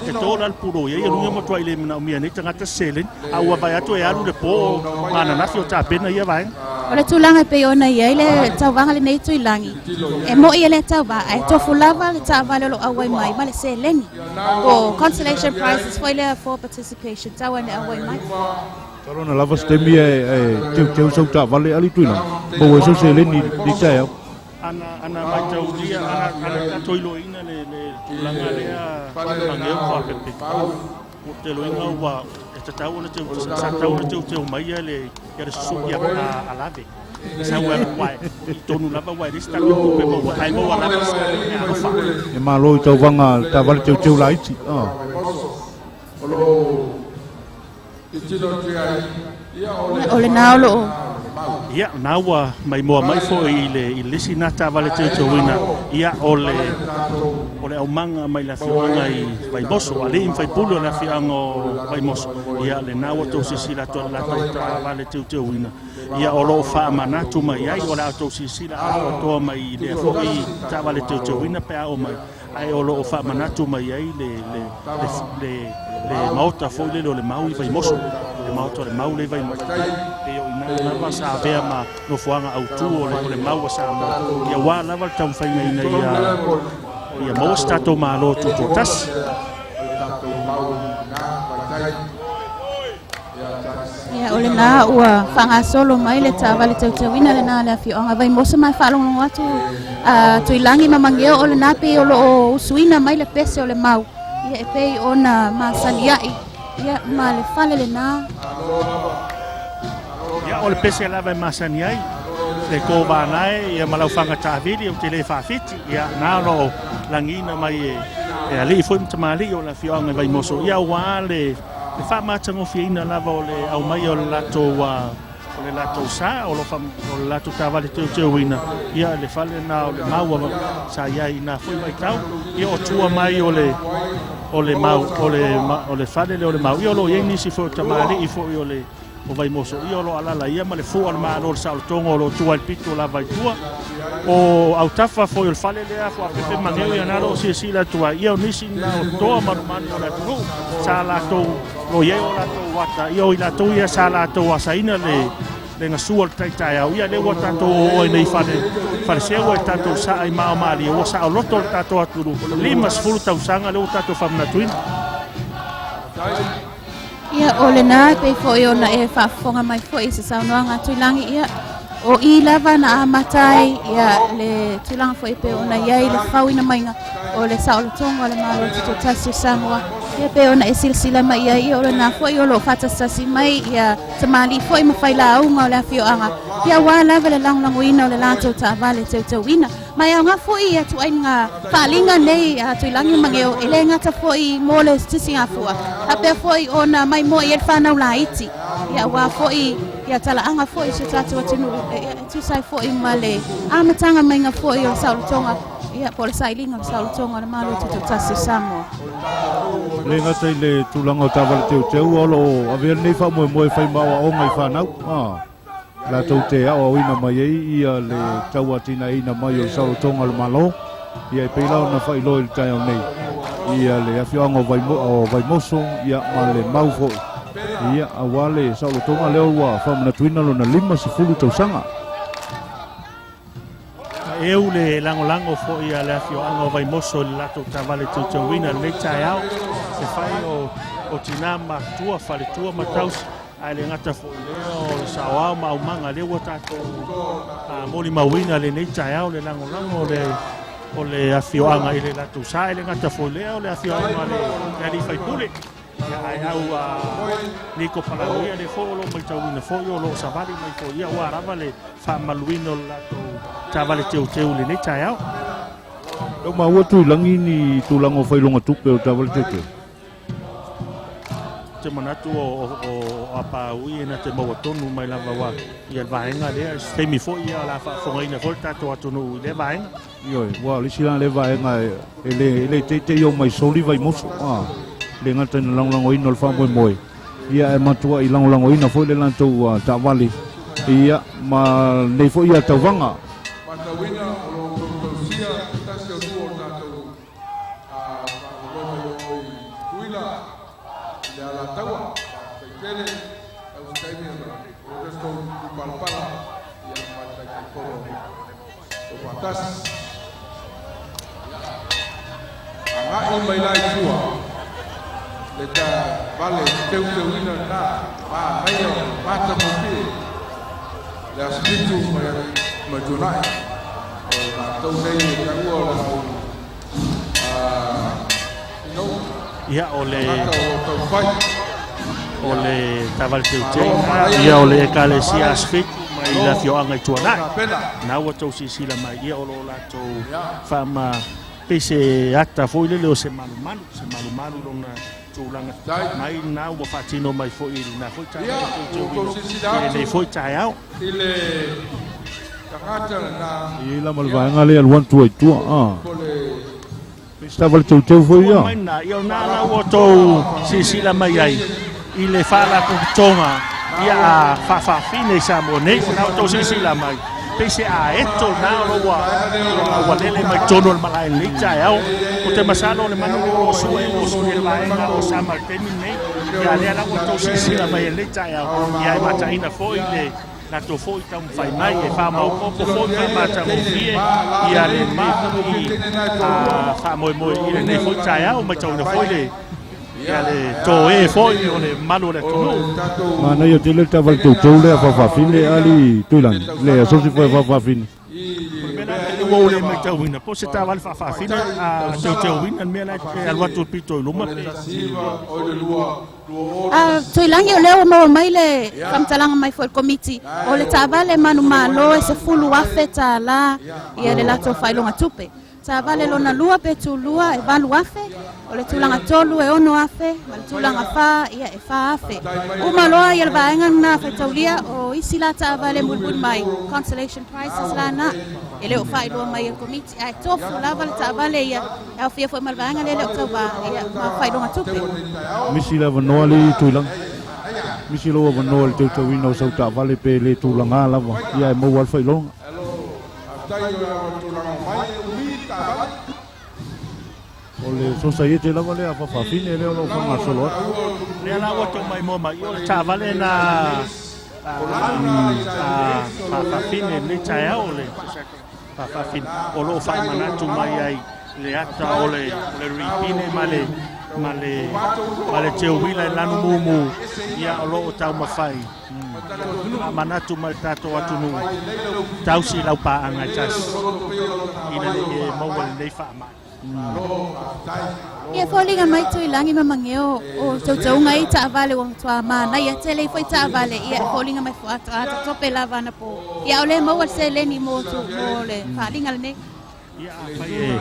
E tō la le pulou i ai, o luga matuai le manaomia e nei tagata se seleni, a ua vaai atu e alu le po ma ananafi o tapena ia vaega. O le tulaga e pei ona i ai le tauvaga lenei Tuilagi, e mo'i e le tauva, ae tofu lava le taavale o lo o auai mai ma le seleni, po o consolation prizes foi lea for participation, tau ane auai mai. Masalo na lava se taimi e teuteu sau taavale ali Tuilagi, maua ai sau seleni i lenei taeao. Ana, ana mataulia, ana, ana tatou iloaina le, le tulaga lea Mageu Fuapepe. Ua te loiga ua e tatau ona teu, sa tatau ona teuteu mai ia le, ia le Susuki a, a, a Lave. Sau e alu uae, i tonu lava uae leai se tatou tupe maua, ae maua lava se mea alofa. E malo i tauvaga taavale teuteu laiti. Ah. O lena o lo o. Ia, na ua maimoa mai foi i le, i le isi na taavale teuteuina, ia, o le, o le aumaga mai le afioaga i Vaimoso, alii ma faipule o le afioaga o Vaimoso, ia, lena ua tou silasila atu i le latou taavale teuteuina, ia, o lo o faamanatu mai ai, o le a outou silasila atoatoa mai i lea foi taavale teuteuina pe a oo mai. Ae o lo o faamanatu mai ai le, le, le, le, le maota foi lele o le mau i Vaimoso, le maota o le mau lea i Vaimoso. Pei o i ina lava sa avea ma nofoaga autu o le, o le mau a Samoa, ia aua lava le taumafaiga ina ia, ia maua se tatou Malo tutoatasi. Ia, o lena ua faagasolo mai le taavale teuteuina lena a le afioaga Vaimoso ma e faalogologo atu a Tuilagi ma Mageo o lena pei o lo o usuina mai le pese o le mau ia e pei ona masani ai ia ma le fale lena. Ia, o le pese lava e masani ai le kōvānae ia ma lau fanga taavili ou te le faafiti ia na o lo o lagiina mai e e alii foi ma tamalii o le afioaga i Vaimoso ia aua le Le faamatagofieina lava o le aumaia o le latou o le latou sa o lo o le latou taavale teuteuina ia le fale na o le mau sa i ai i na foi vaitau ia o tua mai o le o le mau o le o le fale lea o le mau ia o lo o i ai nisi foi o tamalii foi o le o Vaimoso ia o lo o alaala ia ma le fua o le Malo o le saolotoga o lo o tua i le pito lava i tua o autafa foi o le fale lea Fuapepe Mageu ia na lo o silasila atu ai ia o nisi na o toa manumanu o le atunuu sa latou lo i ai o latou ata ia o i latou ia sa latou asaina le le gasua o le taitaeao ia lea ua tatou oo ai nei fale faleseua i tatou saa i maomalie ua saoloto le tatou atunuu 50 tausaga lea ua tatou faamanatuina. Ia, o lena e pei foi ona e faafofoga mai foi i se saunoaga a Tuilagi, ia, o i lava na amata ai ia, le tulaga foi e pei ona i ai le fauina maiga o le saolotoga o le Malo Tutoatasi o Samoa. Ia, pei ona e silasila mai i ai, ia, o lena foi o lo o faatasitasi mai ia tamalii foi ma failauga o le afioaga, ia, aua lava le lagolagoina o le latou taavale teuteuina. Ma e aoga foi ia ituaiga faaaliga nei a Tuilagi ma Mageo, e le gata foi mo le sisigafua, faapea foi ona maimoa i ai le fanau laiti, ia aua foi ia talaaga foi o si o tatou atunuu, e tusa ai foi ma le amataga maiga foi o le saolotoga. Ia, po o le sailiga o le saolotoga o le Malo Tutoatasi o Samoa. E le gata i le tulaga o taavale teuteu, a o lo o avea lenei faamoemoe e fai ma aoaoga i fanau, latou te aoaoina mai ai ia le tauatinaeina mai o le saolotoga o le Malo. Ia e pei la ona faailoa i le taeao nei ia le afioaga o Vaimoso ia ma le mau foi ia aua le saolotoga lea ua faamanatuina lona 50 tausaga. Eu le lagolago foi a le afioaga o Vaimoso i le latou taavale teuteuina i lenei taeao. E fai o tina ma tua, faletua ma tausi, ae le gata foi lea o le saoao ma aumaga lea ua tatou molimauina lenei taeao le lagolago o le afioaga i le latou sa. E le gata foi lea o le afioaga o le alii faipule. Ia, ae au a Niko Palagia lea foi o lo o matauina foi o lo o savali mai foi ia ua lava le faamaluina o le latou taavale teuteu i lenei taeao. Lau maua Tuilagi ni tulaga o failoga tupe o taavale teuteu? Te manatu o Apaui e na te maua tonu mai lava wa ia le vaega lea. Se taimi foi ia o le a faafofogaina foi le tatou atunuu i lea vaega. Ioe, ua o le isi la lea vaega e le teitei o mai soli Vaimoso. Le gata ina lagolagoina o le faamoemoe, ia ae matuai lagolagoina foi le latou taavale, ia ma lenei foi ia tauvaga. Matauina o lo o tausia se tasi o nuu o le tatou faamoemoe mai o i Tutuila i le Alataua. Faafetai tele, tau se taimi ona oo atu tou palapala ia ma le Taitaifono Taufaatasi. Agai mai la i tua le taavale teuteuina lena manaia o le matagofie le Aso 7 mai Tuanai o matou nei e taua o le au ino Ia, o le tagata o lo o taumafai. O le taavale teuteu ia o le Ekalesia Aso 7 mai le afioaga i Tuanai. Na ua tou silasila mai ia o lo o latou faama pei se ata foi lele o se malumalu, se malumalu lona tulaga mai na ua faatino mai foi i lena foi taavale teuteuina i lenei foi taeao. I le tagata lena. E i ai la ma le vaega lea alu atu ai i tua. Pei se taavale teuteu foi ia. Mai na, ia o na la ua tou silasila mai ai i le faalapotopotoga ia a faafaafine i Samoa nei, o na ua tou silasila mai pei se aeto na o lo ua ua lele mai totonu o le malae lenei taeao. O te masalo o le manu o lo o sue o sue le vaega o Sama i le taimi lenei. Ia lea la ua tou silasila mai ai lenei taeao, ia e mataina foi le latou foi taumafai mai e faamaopoopo foi ma matagofie ia lenei foi faamoemoe i lenei foi taeao, matauina foi le ia le toe foi o le mamalu o le atunuu. Manaia tele le taavale teuteu lea faafaafine ali Tuilagi, le asosi foi faafaafine. O le mea la lea ua ou le matauina, po o se taavale faafaafine a teuteuina le mea la e alu atu i le pito i luma pe. Tuilagi, o lea ua maua mai le faamatalaga mai foi le Komiti, o le taavale manumalo e $10,000 ia le latou faailoga tupe. Taavale lona lua pe tulua e 8,000, o le tulaga tolu e 6,000, ma le tulaga fa ia e 4,000. Uma loa ia le vaega lena faitaulia, o isi la taavale mulimuli mai, consolation prizes la na, e le o faailoa mai e le Komiti, ae tofu lava le taavale ia, e aofia foi ma le vaega lea e le o tauva ia ma faailoga tupe. Misi le avanoa le Tuilagi. Misi lou avanoa i le teuteuina o sau taavale pe le tulaga lava, ia e maua le faailoga. O le sosaiete lava lea a faafaafine lea o lo o faagasolo atu. Lea la ua tou maimoa mai, o le taavale na faafaafine lenei taeao o le faafaafine o lo o faamanatu mai ai le ata o le ripine ma le ma le ma le teuila i lanu mumu ia o lo o taumafai faamanatu mai le tatou atunuu tausi lau paaga e tasi ina ne i e maua lenei faamai. Ia foliga mai Tuilagi ma Mageo o tautauga i taavale ua matua manaia tele i foi taavale ia e foliga mai foi ata tope lava ana po. Ia o le maua le seleni mo le faaaliga lenei. Ia afai e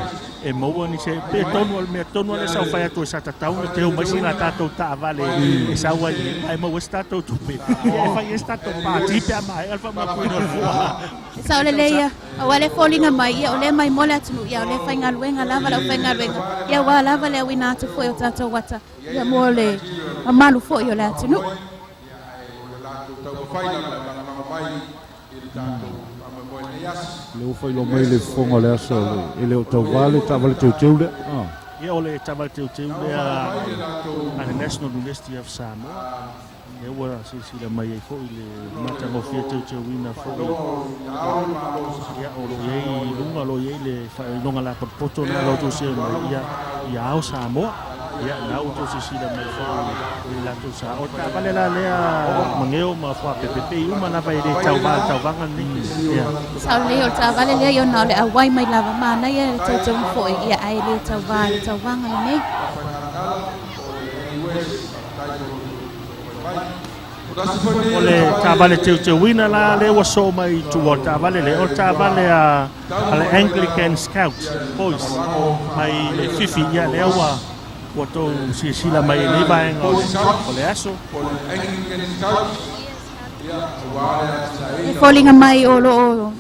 e maua ni se pe tonu o le mea tonu lea sa ou fai atu ai sa tatau ona teu mai sina tatou taavale e sau ai ma e maua ai se tatou tupe ia e fai ai se tatou pati pe a maea le faamatuina o le fua. E sao lelei ia, aua le foliga mai ia o lea mai mo le atunuu ia o lea faigaluega lava le aufaigaluega ia aua lava le auina atu foi o tatou ata ia mo le mamalu foi o le atunuu. Lea ua faailoa mai le fofoga o le aso e le o tauva le taavale teuteu lea. Ia o le taavale teuteu lea a le National University of Samoa. Lea ua silasila mai ai foi le matagofie teuteuina foi. Ia o lo o i ai i luga o lo o i ai le faailoga lapotopoto lena a lo outou seu mai ia ia ao Samoa. Ia na ua outou silasila mai foi i le latou sa. O le taavale la lea Mageo ma Fuapepe pei uma lava e le tauva i le tauvaga lenei. Ia. Sao lelei o le taavale lea ia ona o le auai mai lava manaia le teuteuga foi ia ae le tauva i le tauvaga lenei. O le taavale teuteuina la lea ua soo mai i tua o le taavale lea, o le taavale a le Anglican Scout Boys mai le Fifi, ia lea ua ua tou silasila mai i lenei vaega o le aso. E foliga mai o lo o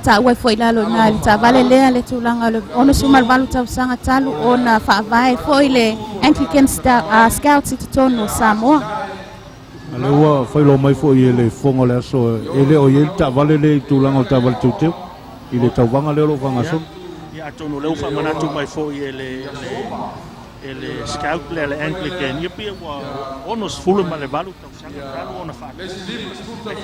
taua ai foi i lalo i ina i le taavale lea le tulaga o le 68 tausaga talu ona faavae foi le Anglican Scouts i totonu o Samoa. A lea ua faailoa mai foi e le Fofoga o le Aso e le o i ai le taavale lea i tulaga o taavale teuteu i le tauvaga lea o lo o faagasolo. Ia, atonu o lea ua faamanatu mai foi e le e le Scout lea le Anglican, ia pei ua 68 tausaga talu ona faatu le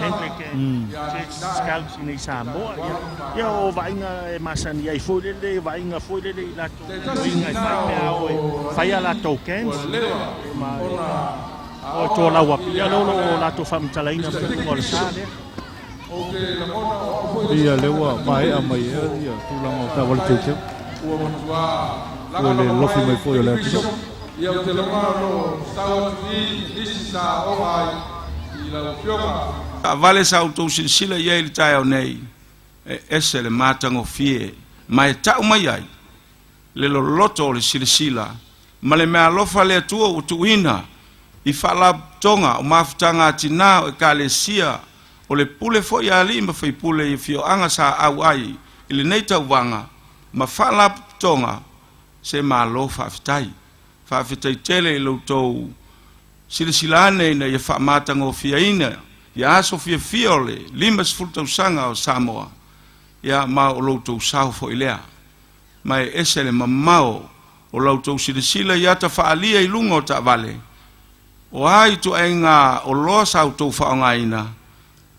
Anglican Church Scouts i nei Samoa. Ia, ia o vaaiga e masani ai foi lele, vaaiga foi lele i latou gaoioiga e fai pe a o e fai a latou camps ma o e tolau atu. Ia lea o lo o latou faamatalaina mai luga o le sa lea. Ia lea ua maea mai ea ia tulaga o taavale teuteu. Ua le lofi mai foi o le atunuu. Ia ou te lagona o lo o sau atu i nisi sa oga ai i lau Afioga. Taavale sa outou silasila i ai i le taeao nei, e ese le matagofie ma e tau mai ai le loloto o le silasila ma le meaalofa a le Atua ua tuuina i faalapotopotoga o mafutaga a tinā o Ekalesia, o le pule foi a alii ma faipule i afioaga sa auai i lenei tauvaga ma faalapotopotoga, se malo faafetai. Faafetai tele i lo outou silasila ane ina ia faamatagofieina ia aso fiafia o le 50 tausaga o Samoa, ia ma o lo outou sao foi lea. Ma e ese le mamao o la outou silasila i ata faaalia i luga o taavale, o a ituaiga oloa sa outou faaaogaina,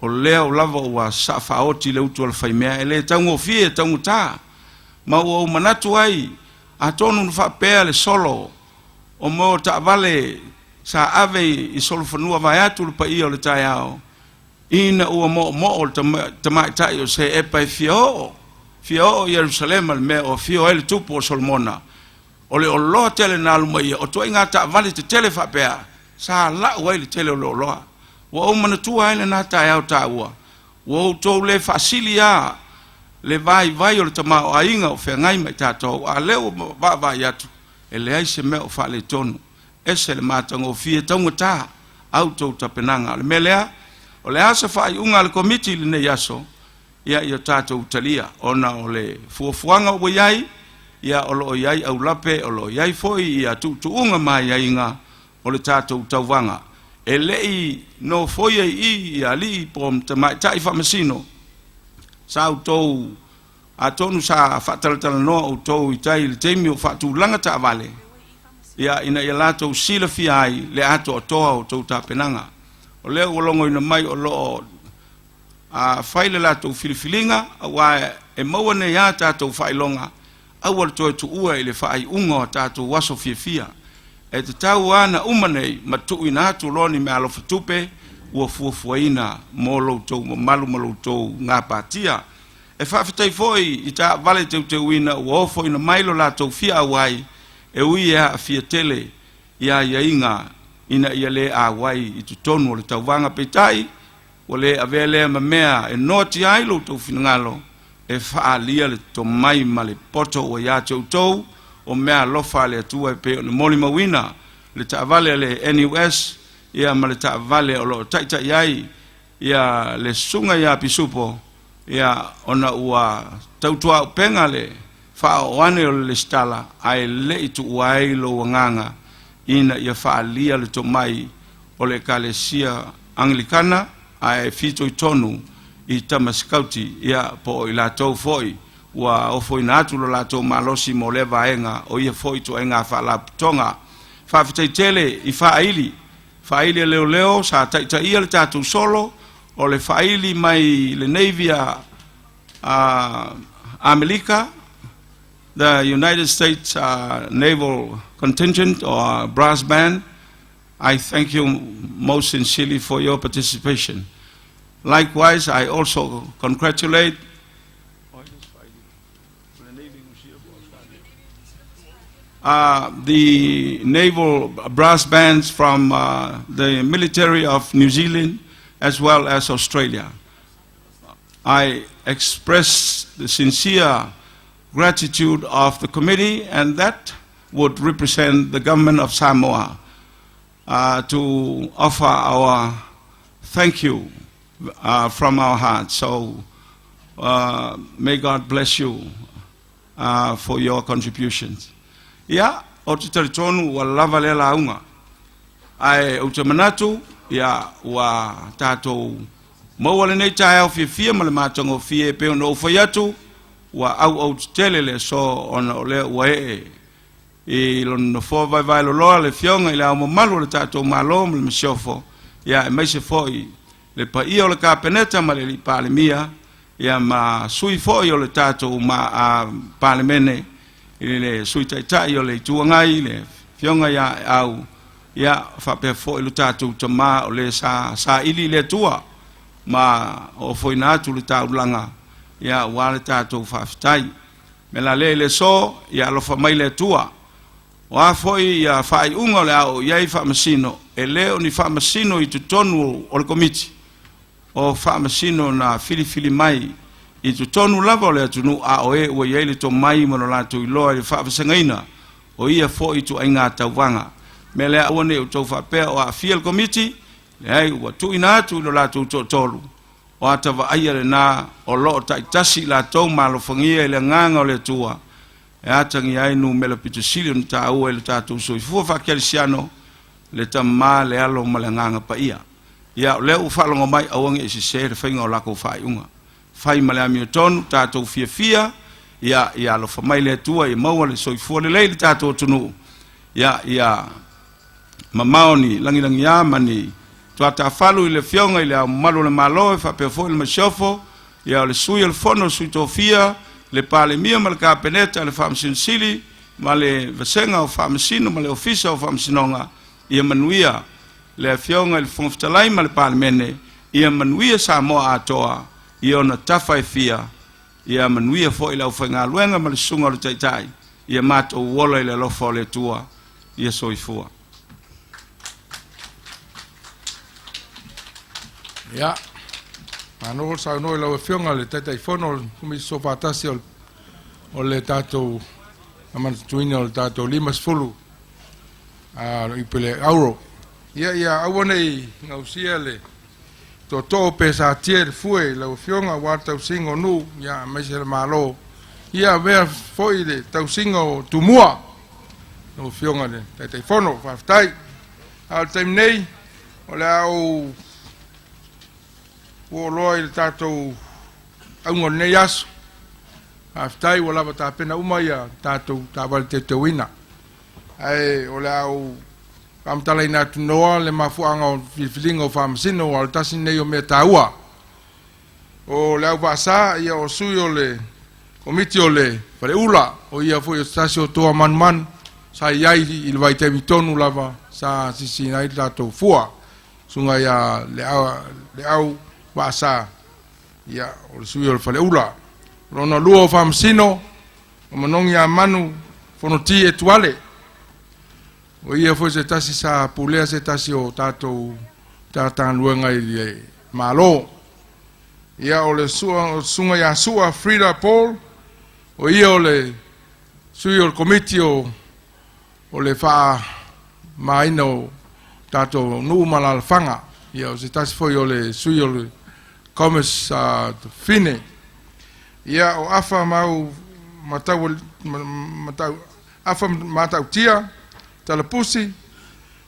o lea lava ua saa faaoti le utu a le faimea, e le taugofie e taugata. Ma ua ou manatu ai, atonu na faapea le solo o mo taavale sa ave i solofanua vaeatu le paia o le taeao, Ina ua moomoo le tamaitai o Seepa e fia oo, fia oo i Ierusalema i le mea o afio ai le tupu o Solomona, o le oloa tele na alu mai ia, o ituaiga taavale tetele faapea, sa lau ai le tele o le oloa. Ua ou manatua ai lena taeao taua, ua outou le faasili lava le vaivai o le tamaoaiga o feagai ma i tatou, a o lea ua vaavaai atu, e leai se mea o faaletonu. Ese le matagofie taugata a outou tapenaga. O le mea lea, o le a se faaiuga a le Komiti i lenei aso, ia, ia tatou talia, ona o le fuafuaga ua i ai, ia, o lo o i ai aulape, o lo o i ai foi ia tuutuuga ma aiaiga o le tatou tauvaga. E le i nofoia i i ia alii po o tamaitai faamasino, sa outou, atonu sa faatalatalanoa outou i tai i le taimi o faatulaga taavale, ia, ina ia latou silafia ai le atoatoa o outou tapenaga. O lea ua logoina mai o lo o fai le latou filifiliga, aua e maua nei lava tatou faailoga, aua le toe tuua i le faaiuga o a tatou aso fiafia. E tatau lava ona uma nei ma tuuina atu loa ni meaalofa tupe ua fuafuaina mo lo outou mamalu ma lo outou gapatia. E faafetai foi i taavale teuteuina ua ofoina mai lo latou fia auai, e ui e aafia tele i aiaiga ina ia le auai i totonu o le tauvaga, peitai, ua le avea lea ma mea e noatia ai lo outou finagalo. e faaalia le tomai ma le poto ua iā te outou o mea alofa a le Atua e pei ona molimauina le taavale a le NUS ia ma le taavale o loo taitai ai ia le susuga ia Pisupo ia ona ua tautuaupega le faaoo ane o le lesitala ae le'i tuua ai lou agaga ina ia faaalia le tomai o le Ekalesia Angilikana ae fitoitonu i tama sikauti ia po o i latou foi ua ofoina atu lo latou malosi mo lea vaega o ia foi ituaiga faalapotopotoga. Faafetai tele i faaili faaili a leoleo sa taitaia le tatou solo o le faaili mai le Navy a Amerika, the United States Naval Contingent or Brass Band. I thank you most sincerely for your participation. Likewise, I also congratulate the naval brass bands from the military of New Zealand as well as Australia. I express the sincere gratitude of the committee, and that would represent the government of Samoa, to offer our thank you from our hearts. So may God bless you for your contributions. Ia, o te talitonu ua lava lea lauga. Ae ou te manatu, ia, ua tatou maua lenei taeao fiafia ma le matagofie e pei ona ou fai atu, ua auau tetele le aso ona o lea ua ee i lona nofoa vaevae loloa le Afioga i le Ao Mamalu o le tatou Malo ma le Masiofo, ia aemaise foi le paia o le Kapeneta ma le Alii Palemia, ia ma sui foi o le tatou Palemene, i le Sui Taitai o le Itu Agai, le Afioga ia Aeau, ia faapea foi lo tatou tamā o le sa saili i le Atua ma ofoina atu le taulaga, ia aua le tatou faafetai. Me la lea i le aso, ia alofa mai le Atua. O a foi ia faaiuga o le a oo i ai faamasino, e le o ni faamasino i totonu o le Komiti, o faamasino na filifili mai i totonu lava o le atunuu a o e ua i ai le tomai ma lo latou iloa i le faavasegaina o ia foi ituaiga tauvaga. Mea lea aua ne i outou faapea o aafia le Komiti, leai ua tuuina atu i lo latou toatolu o ata vaaia lena o lo o taitasi i latou ma alofagia i le agaga o le Atua e atagia ai numera pito sili ona taua i lo tatou soifua faakerisiano, le Tamā, le Alo ma le Agaga Paia. Ia, o lea ua faalogo mai, aua ne i sese le faiga o lakou faaiuga. Fai ma le amiotonu, tatou fiafia, ia, ia alofa mai le Atua ia maua le soifua lelei i le tatou atunuu. Ia, ia mamao ni lagilagiā ma ni tuatafalu i le Afioga i le Ao Mamalu o le Malo e faapea foi le Masiofo, ia o le Sui o le Fono, Sui Tofia, le Palemia ma le Kapeneta, le Faamasino Sili ma le Vasega o Faamasino ma le Ofisa o Faamasinoga, ia manuia le Afioga i le Fofoga Fetalai ma le Palemene, ia manuia Samoa atoa i ona tafa e fia, ia manuia foi le aufaigaluega ma le susuga o le Taitai, ia matou ola i le alofa o le Atua, ia soifua. Ia, malo saunoa i lau Afioga i le Taitaifono o le Komiti Soofaatasi o le tatou famanatuina o le tatou 50 Iupeleo Auro. Ia, ia aua ne i gausia le tootoo pe satia i le fue i lau Afioga aua le tausiga o nuu, ia, aemaise le Malo. Ia avea foi le tausiga o Tumua, lau Afioga i le Taitaifono. Faafetai. A o le taimi nei, o le a ou oo loa i le tatou auga o lenei aso. Faafetai ua lava tapena uma ia tatou taavale teuteuina. Ae o le a ou faamatalaina atu noa le mafuaaga o filifiliga o faamasino, aua o le tasi lenei o mea taua. O le auvaasa, ia o sui o le Komiti o le Faleula, o ia foi o se tasi o toa manumanu sa i ai i le vaitaimi tonu lava sa sisiina ai le tatou fua, susuga ia Leau Vaasa, ia o le sui o le Faleula. O lona lua o faamasino, o Manogi Manu Fonoti Etuale, o ia foi se tasi sa pulea se tasi o tatou Matagaluega i le Malo. Ia, o le susuga ia Sua Frida Paul, o ia o le sui o le Komiti o le Faamamaina o tatou nuu ma alaalafaga. Ia, o se tasi foi o le sui o le Commerce Fine. Ia, o Afa Mau Matau Afa Matautia Talapusi,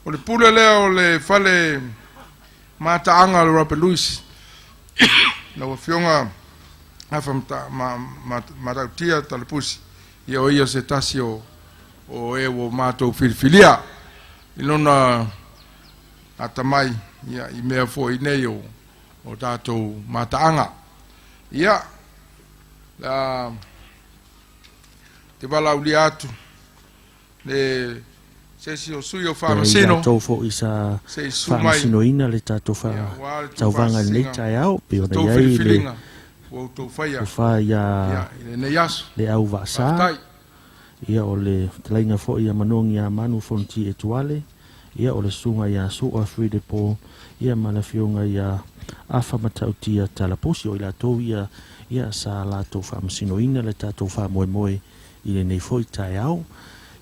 o le pule lea o le fale mataaga o le Robert Louis. Lau Afioga Afa Matautia Talapusi, ia o ia se tasi o e ua matou filifilia i lona atamai ia i mea foi nei o tatou mataaga. Ia, la te valaaulia atu le se isi o sui o Ia i Faamasino latou foi sa se i susu mai faamasinoina le tatou ia aua le tauvaga i lenei tuufasiga taeao, pei sa ona tou i ai le filifiliga ua outou faia tofa ia ia i lenei aso. le Auvaasa, Faafetai. ia o le fetalaiga foi ia Manogi ia Manu Fonoti Etuale, ia o le susuga ia Sua Frida Paul, ia ma le afioga ia Afa Matautia Talapusi, o i latou ia ia sa latou faamasinoina le tatou faamoemoe i lenei foi taeao.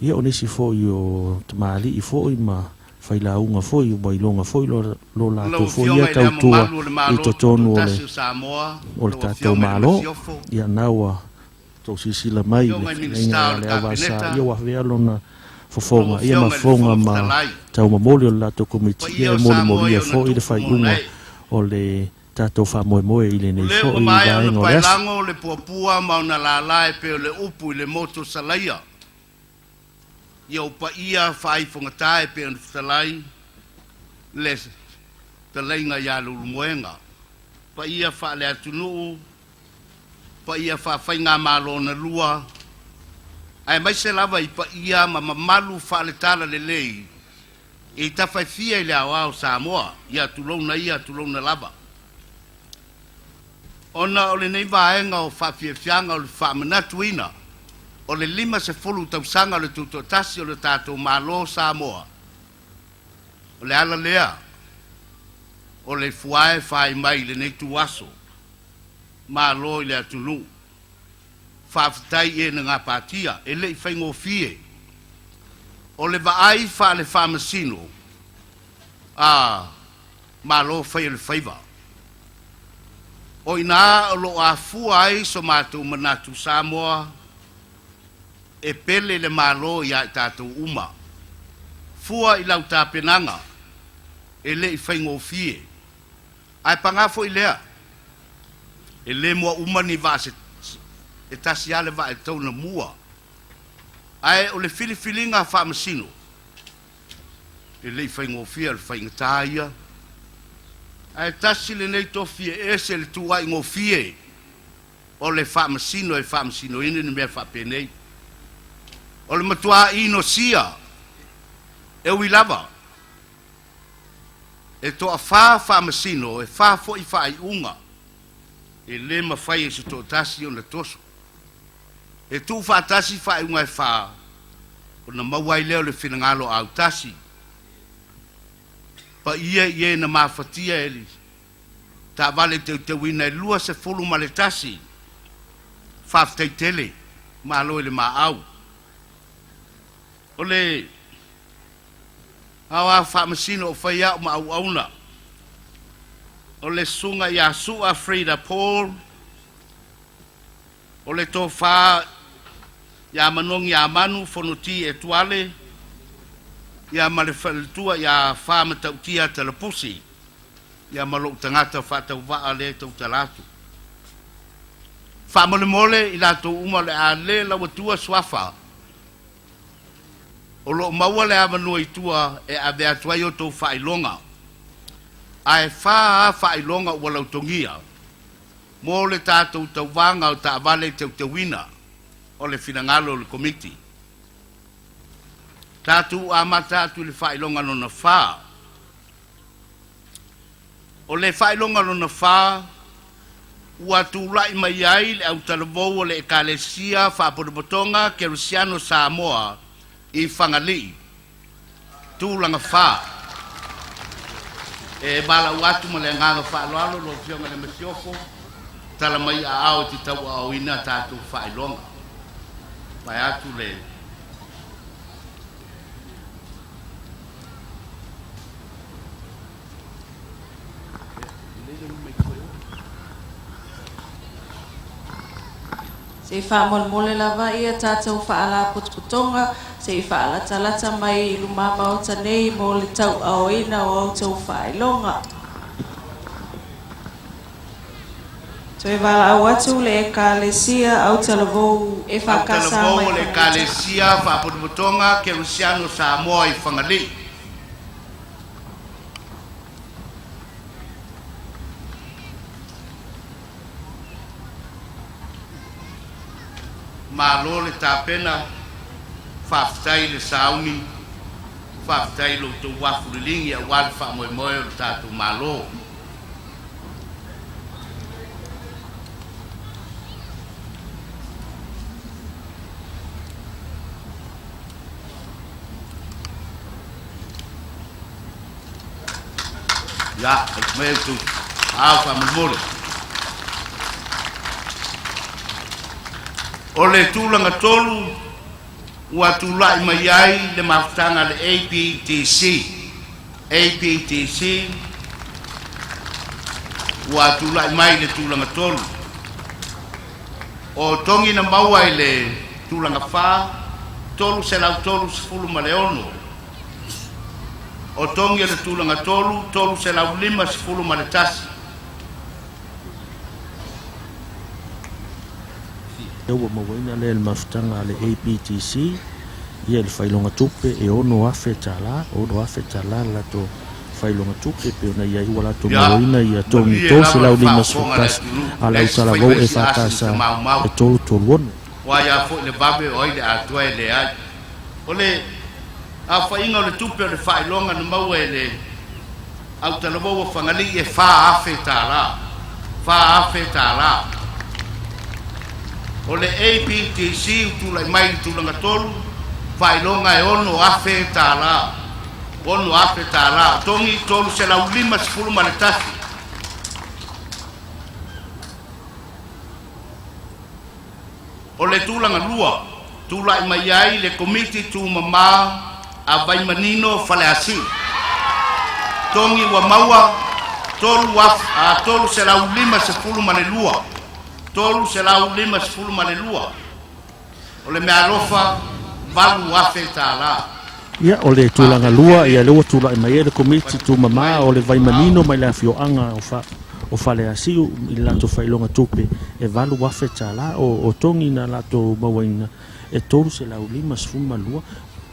Ia o nisi foi o tamalii foi ma failauga foi ua iloga foi lo Lau latou foi ia Afioga i Le Ao tautua Mamalu o le i Malo totonu o le Tutoatasi o Samoa, o le lau tatou Afioga i le Malo. Masiofo, Ia na ua tou silasila mai i le Afioga i fetalaiga Minisita ia o le le Auvaasa, Kapeneta, ia ua avea lona lau fofoga ia ma Afioga i le fofoga Fofoga ma Fetalai, taumamoli o le latou komiti, paia ia e o Samoa i molimoli ona foi le tupu ma ona faaiuga ee. o le tatou faamoemoe i O lenei lea ua foi maea ona vaega o le aso. paelago le puapua ma ona lala e pei o le upu i le motu o Salaia, ia o paia faaifogata e pei ona fetalai le fetalaiga ia Leulumoega, paia faale-atunuu, paia faafaigamalo na lua, aemaise lava i paia ma mamalu faale-Talalelei i tafaifia i le aoao o Samoa, ia tulouna ia, tulouna lava. Ona o lenei vaega o faafiafiaga o le faamanatuina o le 50 tausaga o le tutoatasi o le tatou Malo o Samoa, o le ala lea o le fuae fai mai i lenei tuaso, malo i le atunuu. Faafetai i e na gapatia, e le i faigofie. O le vaai faale faamasino, a malo fai o le faiva. O i ina o lo o afua ai so matou manatu Samoa e pele le Malo iā i tatou uma. Fua i lau tapenaga, e le i faigofie. Ae paga foi lea, e le mua uma ni vaa se, e tasi lava le vaa e tatau ona mua. Ae o le filifiliga a faamasino, e le i faigofie o le faigata ia. Ae tasi lenei tofi e ese le tuuaigofie o le faamasino e faamasinoina ni mea faapenei. O le matua inosia e ui lava e toafā faamasino e fā foi faaiuga e lē mafai e se toatasi ona toso. E tuufaatasi faaiuga e fā ona maua ai lea o le finagalo autasi. Paia i e na mafatia e le taavale teuteuina e 21, faafetai tele, malo i le maau. O le aoao faamasino o fai au ma auauna, o le susuga ia Sua Frida Paul, o le tofa ia Manogi Amanu Fonoti Etuale, ia ma le faletua ia Whamatautia Talapusi, ia ma lou tagata faatauvaa lea e tautala atu. Faamolemole i latou uma o le a le lauatua suafa, o lo o maua le avanoa i tua e ave atu ai outou faailoga. Ae fā lava faailoga ua lautogia mo le tatou tauvaga o taavale teuteuina o le finagalo o le Komiti. Tatou amata atu i le faailoga lona fa. O le faailoga lona fa ua tulai mai ai le autalavou o le Ekalesia Faapotopotoga Kerisiano Samoa i Fagalii, tulaga fa. E valaau atu ma le agaga faaaloalo lau Afioga i le Masiofo, Tatala mai aao e te tauaaoina a tatou faailoga. Vaeatu le. Se i faamolemole lava ia tatou Faalapotopotoga se i faalatalata mai i luma Maota nei mo le tauaaoina o a outou faailoga. Toe valaau atu le Ekalesia Autalavou EFKS Autalavou mai o le Fagalii. Ekalesia Faapotopotoga Kerisiano Samoa i Fagalii. Malo le tapena, faafetai le sauni, faafetai i lo outou uafu liligi aua le faamoemoe o le tatou Malo. Ia, aumai outou aao faamolemole. O le tulaga tolu ua tulai mai ai le mafutaga a le APTC. APTC ua tulai mai le tulaga tolu. O togi na maua i le tulaga fa, 336. O togi o le tulaga tolu, 351. Lea ua mauaina lea i le mafutaga a le APTC ia i le faailoga tupe e $6,000, $6,000 le latou faailoga tupe e pei ona i ai ua latou Ia, mauaina ia togi malie lava le faafofoga a le 351 atunuu, a le leai se autalavou faiva i se asi EFKS na maumau. e 336. Ua aia foi le vave o ai le atoa e leai. O le aofaiga o le tupe o le faailoga na maua e le autalavou o Fagalii e $4,000. $4,000. O le APTC ua tulai mai i le tulaga tolu, faailoga e $6,000. $6,000. O togi 351. O le tulaga lua, tulai mai ai le Komiti Tumamā a Vaimanino Faleasiu. Togi ua maua 352. 352. O le meaalofa $8,000. Ia, o le tulaga lua, ia lea ua tulai mai ai le Komiti Tumamā o le Vaimanino mai le afioaga o Fa, o Faleasiu i le latou faailoga tupe e $8,000. O, o togi na latou mauaina e 352.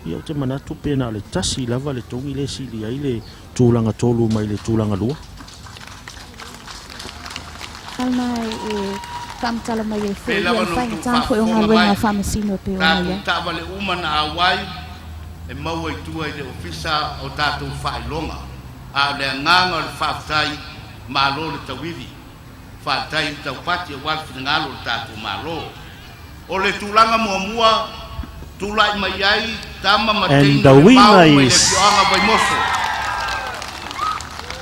Ia, ou te manatu pe na o le tasi lava le togi lea e sili ai le tulaga tolu mai le tulaga lua. Alna e faamatala mai ai Pei foi ia lava le ona outou faigata foi o faafofoga galuega mai, a faamasino e pei ona i tatou ai. taavale uma na auai e maua i tua i le ofisa o tatou faailoga. A o le agaga o le faafetai, malo le tauivi, faafetai le taupati aua le finagalo o le tatou Malo. O le tulaga muamua, tulai mai ai tama ma And teine the o le winner Mau mai le is afioaga o Vaimoso.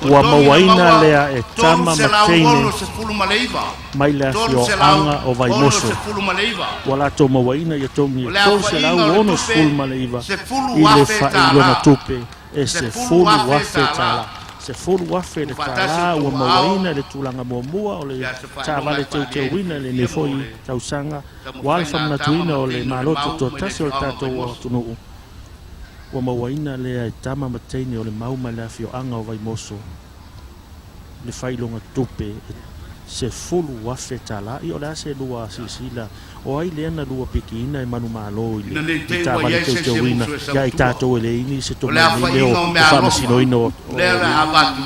O ua togi na mauaina maua lea e tama ma teine 369. mai le afioaga o Vaimoso. 369. Ua latou mauaina ia togi O e le aofaiga o le tupe, 369 i le faailoga $10,000. tupe e $10,000. $10,000. $10,000 le Tuufaatasi tālā ua outou aao, mauaina i le tulaga muamua o le ia se faailoga taavale e faaalia ai le teuteuina i lenei fiafia mo foi le tausaga ua le taumafaiga a tama faamanatuina ma o le teine o le Malo Mau mai le Tutoatasi o le afioaga o tatou Vaimoso. atunuu. Ua mauaina lea e tama ma teine o le Mau mai le afioaga o Vaimoso le faailoga tupe e $10,000. Ia o le a se lua silasila o ai lea na lua pikiina e manumalo i le Ina ne i i te i ua i taavale ai se isi e teuteuina musu e ia i sautua. tatou e leai nisi O le tomai i nei mea aofaiga o o le meaalofa, faamasinoina o, lea o o le a avatu,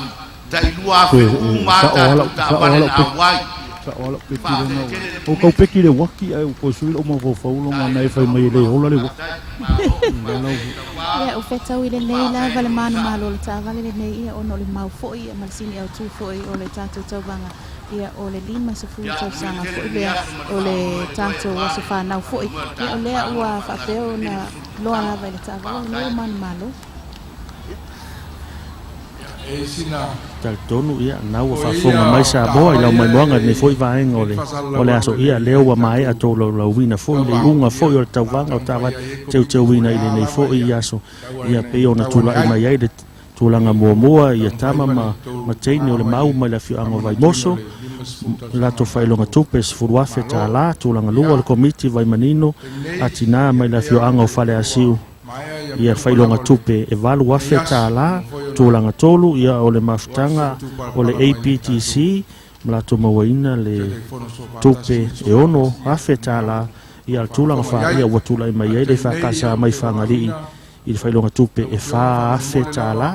Toe tai 2,000 e uma a sao lava tatou lau sao taavale lava lau na peki auai. sao lava lau peki lena Faafetai ua tele le ua tau Komiti. peki le uaki ae ua toe sui lou mafaufau lona na e Taea fai mai e le le ola le uaki. Faafetai, malo, Lea la faafetai ua tauā, Ia ua fetaui lelei faafetai lava le le onosai. manumalo o le taavale lenei ia ona o le mau foi ia ma le sini autū foi o le tatou tauvaga ia o le 50 Ia, manuia tausaga tele foi lenei lea aso ma le o le faamoemoe tatou aua aso le fanau foi faamoemoe o le ia o tatou lea Malo ua faatasi faapea ma lenei ona 50 loa tausaga. lava i le taavale lenei Faafetai. o manumalo. Talitonu ia na ua faafofoga mai Samoa i lau maimoaga i lenei foi vaega o le o le aso. Ia lea ua maea tolaulauina foi le iuga foi o le tauvaga o taavale teuteuina i lenei foi aso. Ia pei ona tulai mai ai le tulaga muamua ia tama ma ma teine o le mau mai le afioaga o Vaimoso latou faailoga tupe 10,000 tālā. Tulaga lua o le Komiti Vaimanino a Tinā mai le afioaga o Faleasiu ia faailoga tupe e 8,000 tālā. Tulaga tolu ia o le mafutaga o le APTC ma latou mauaina le tupe e 6,000 tālā. Ia le tulaga wha ia ua tulai mai ai le whakasa mai Fagalii i le faailoga tupe e 4,000 tālā.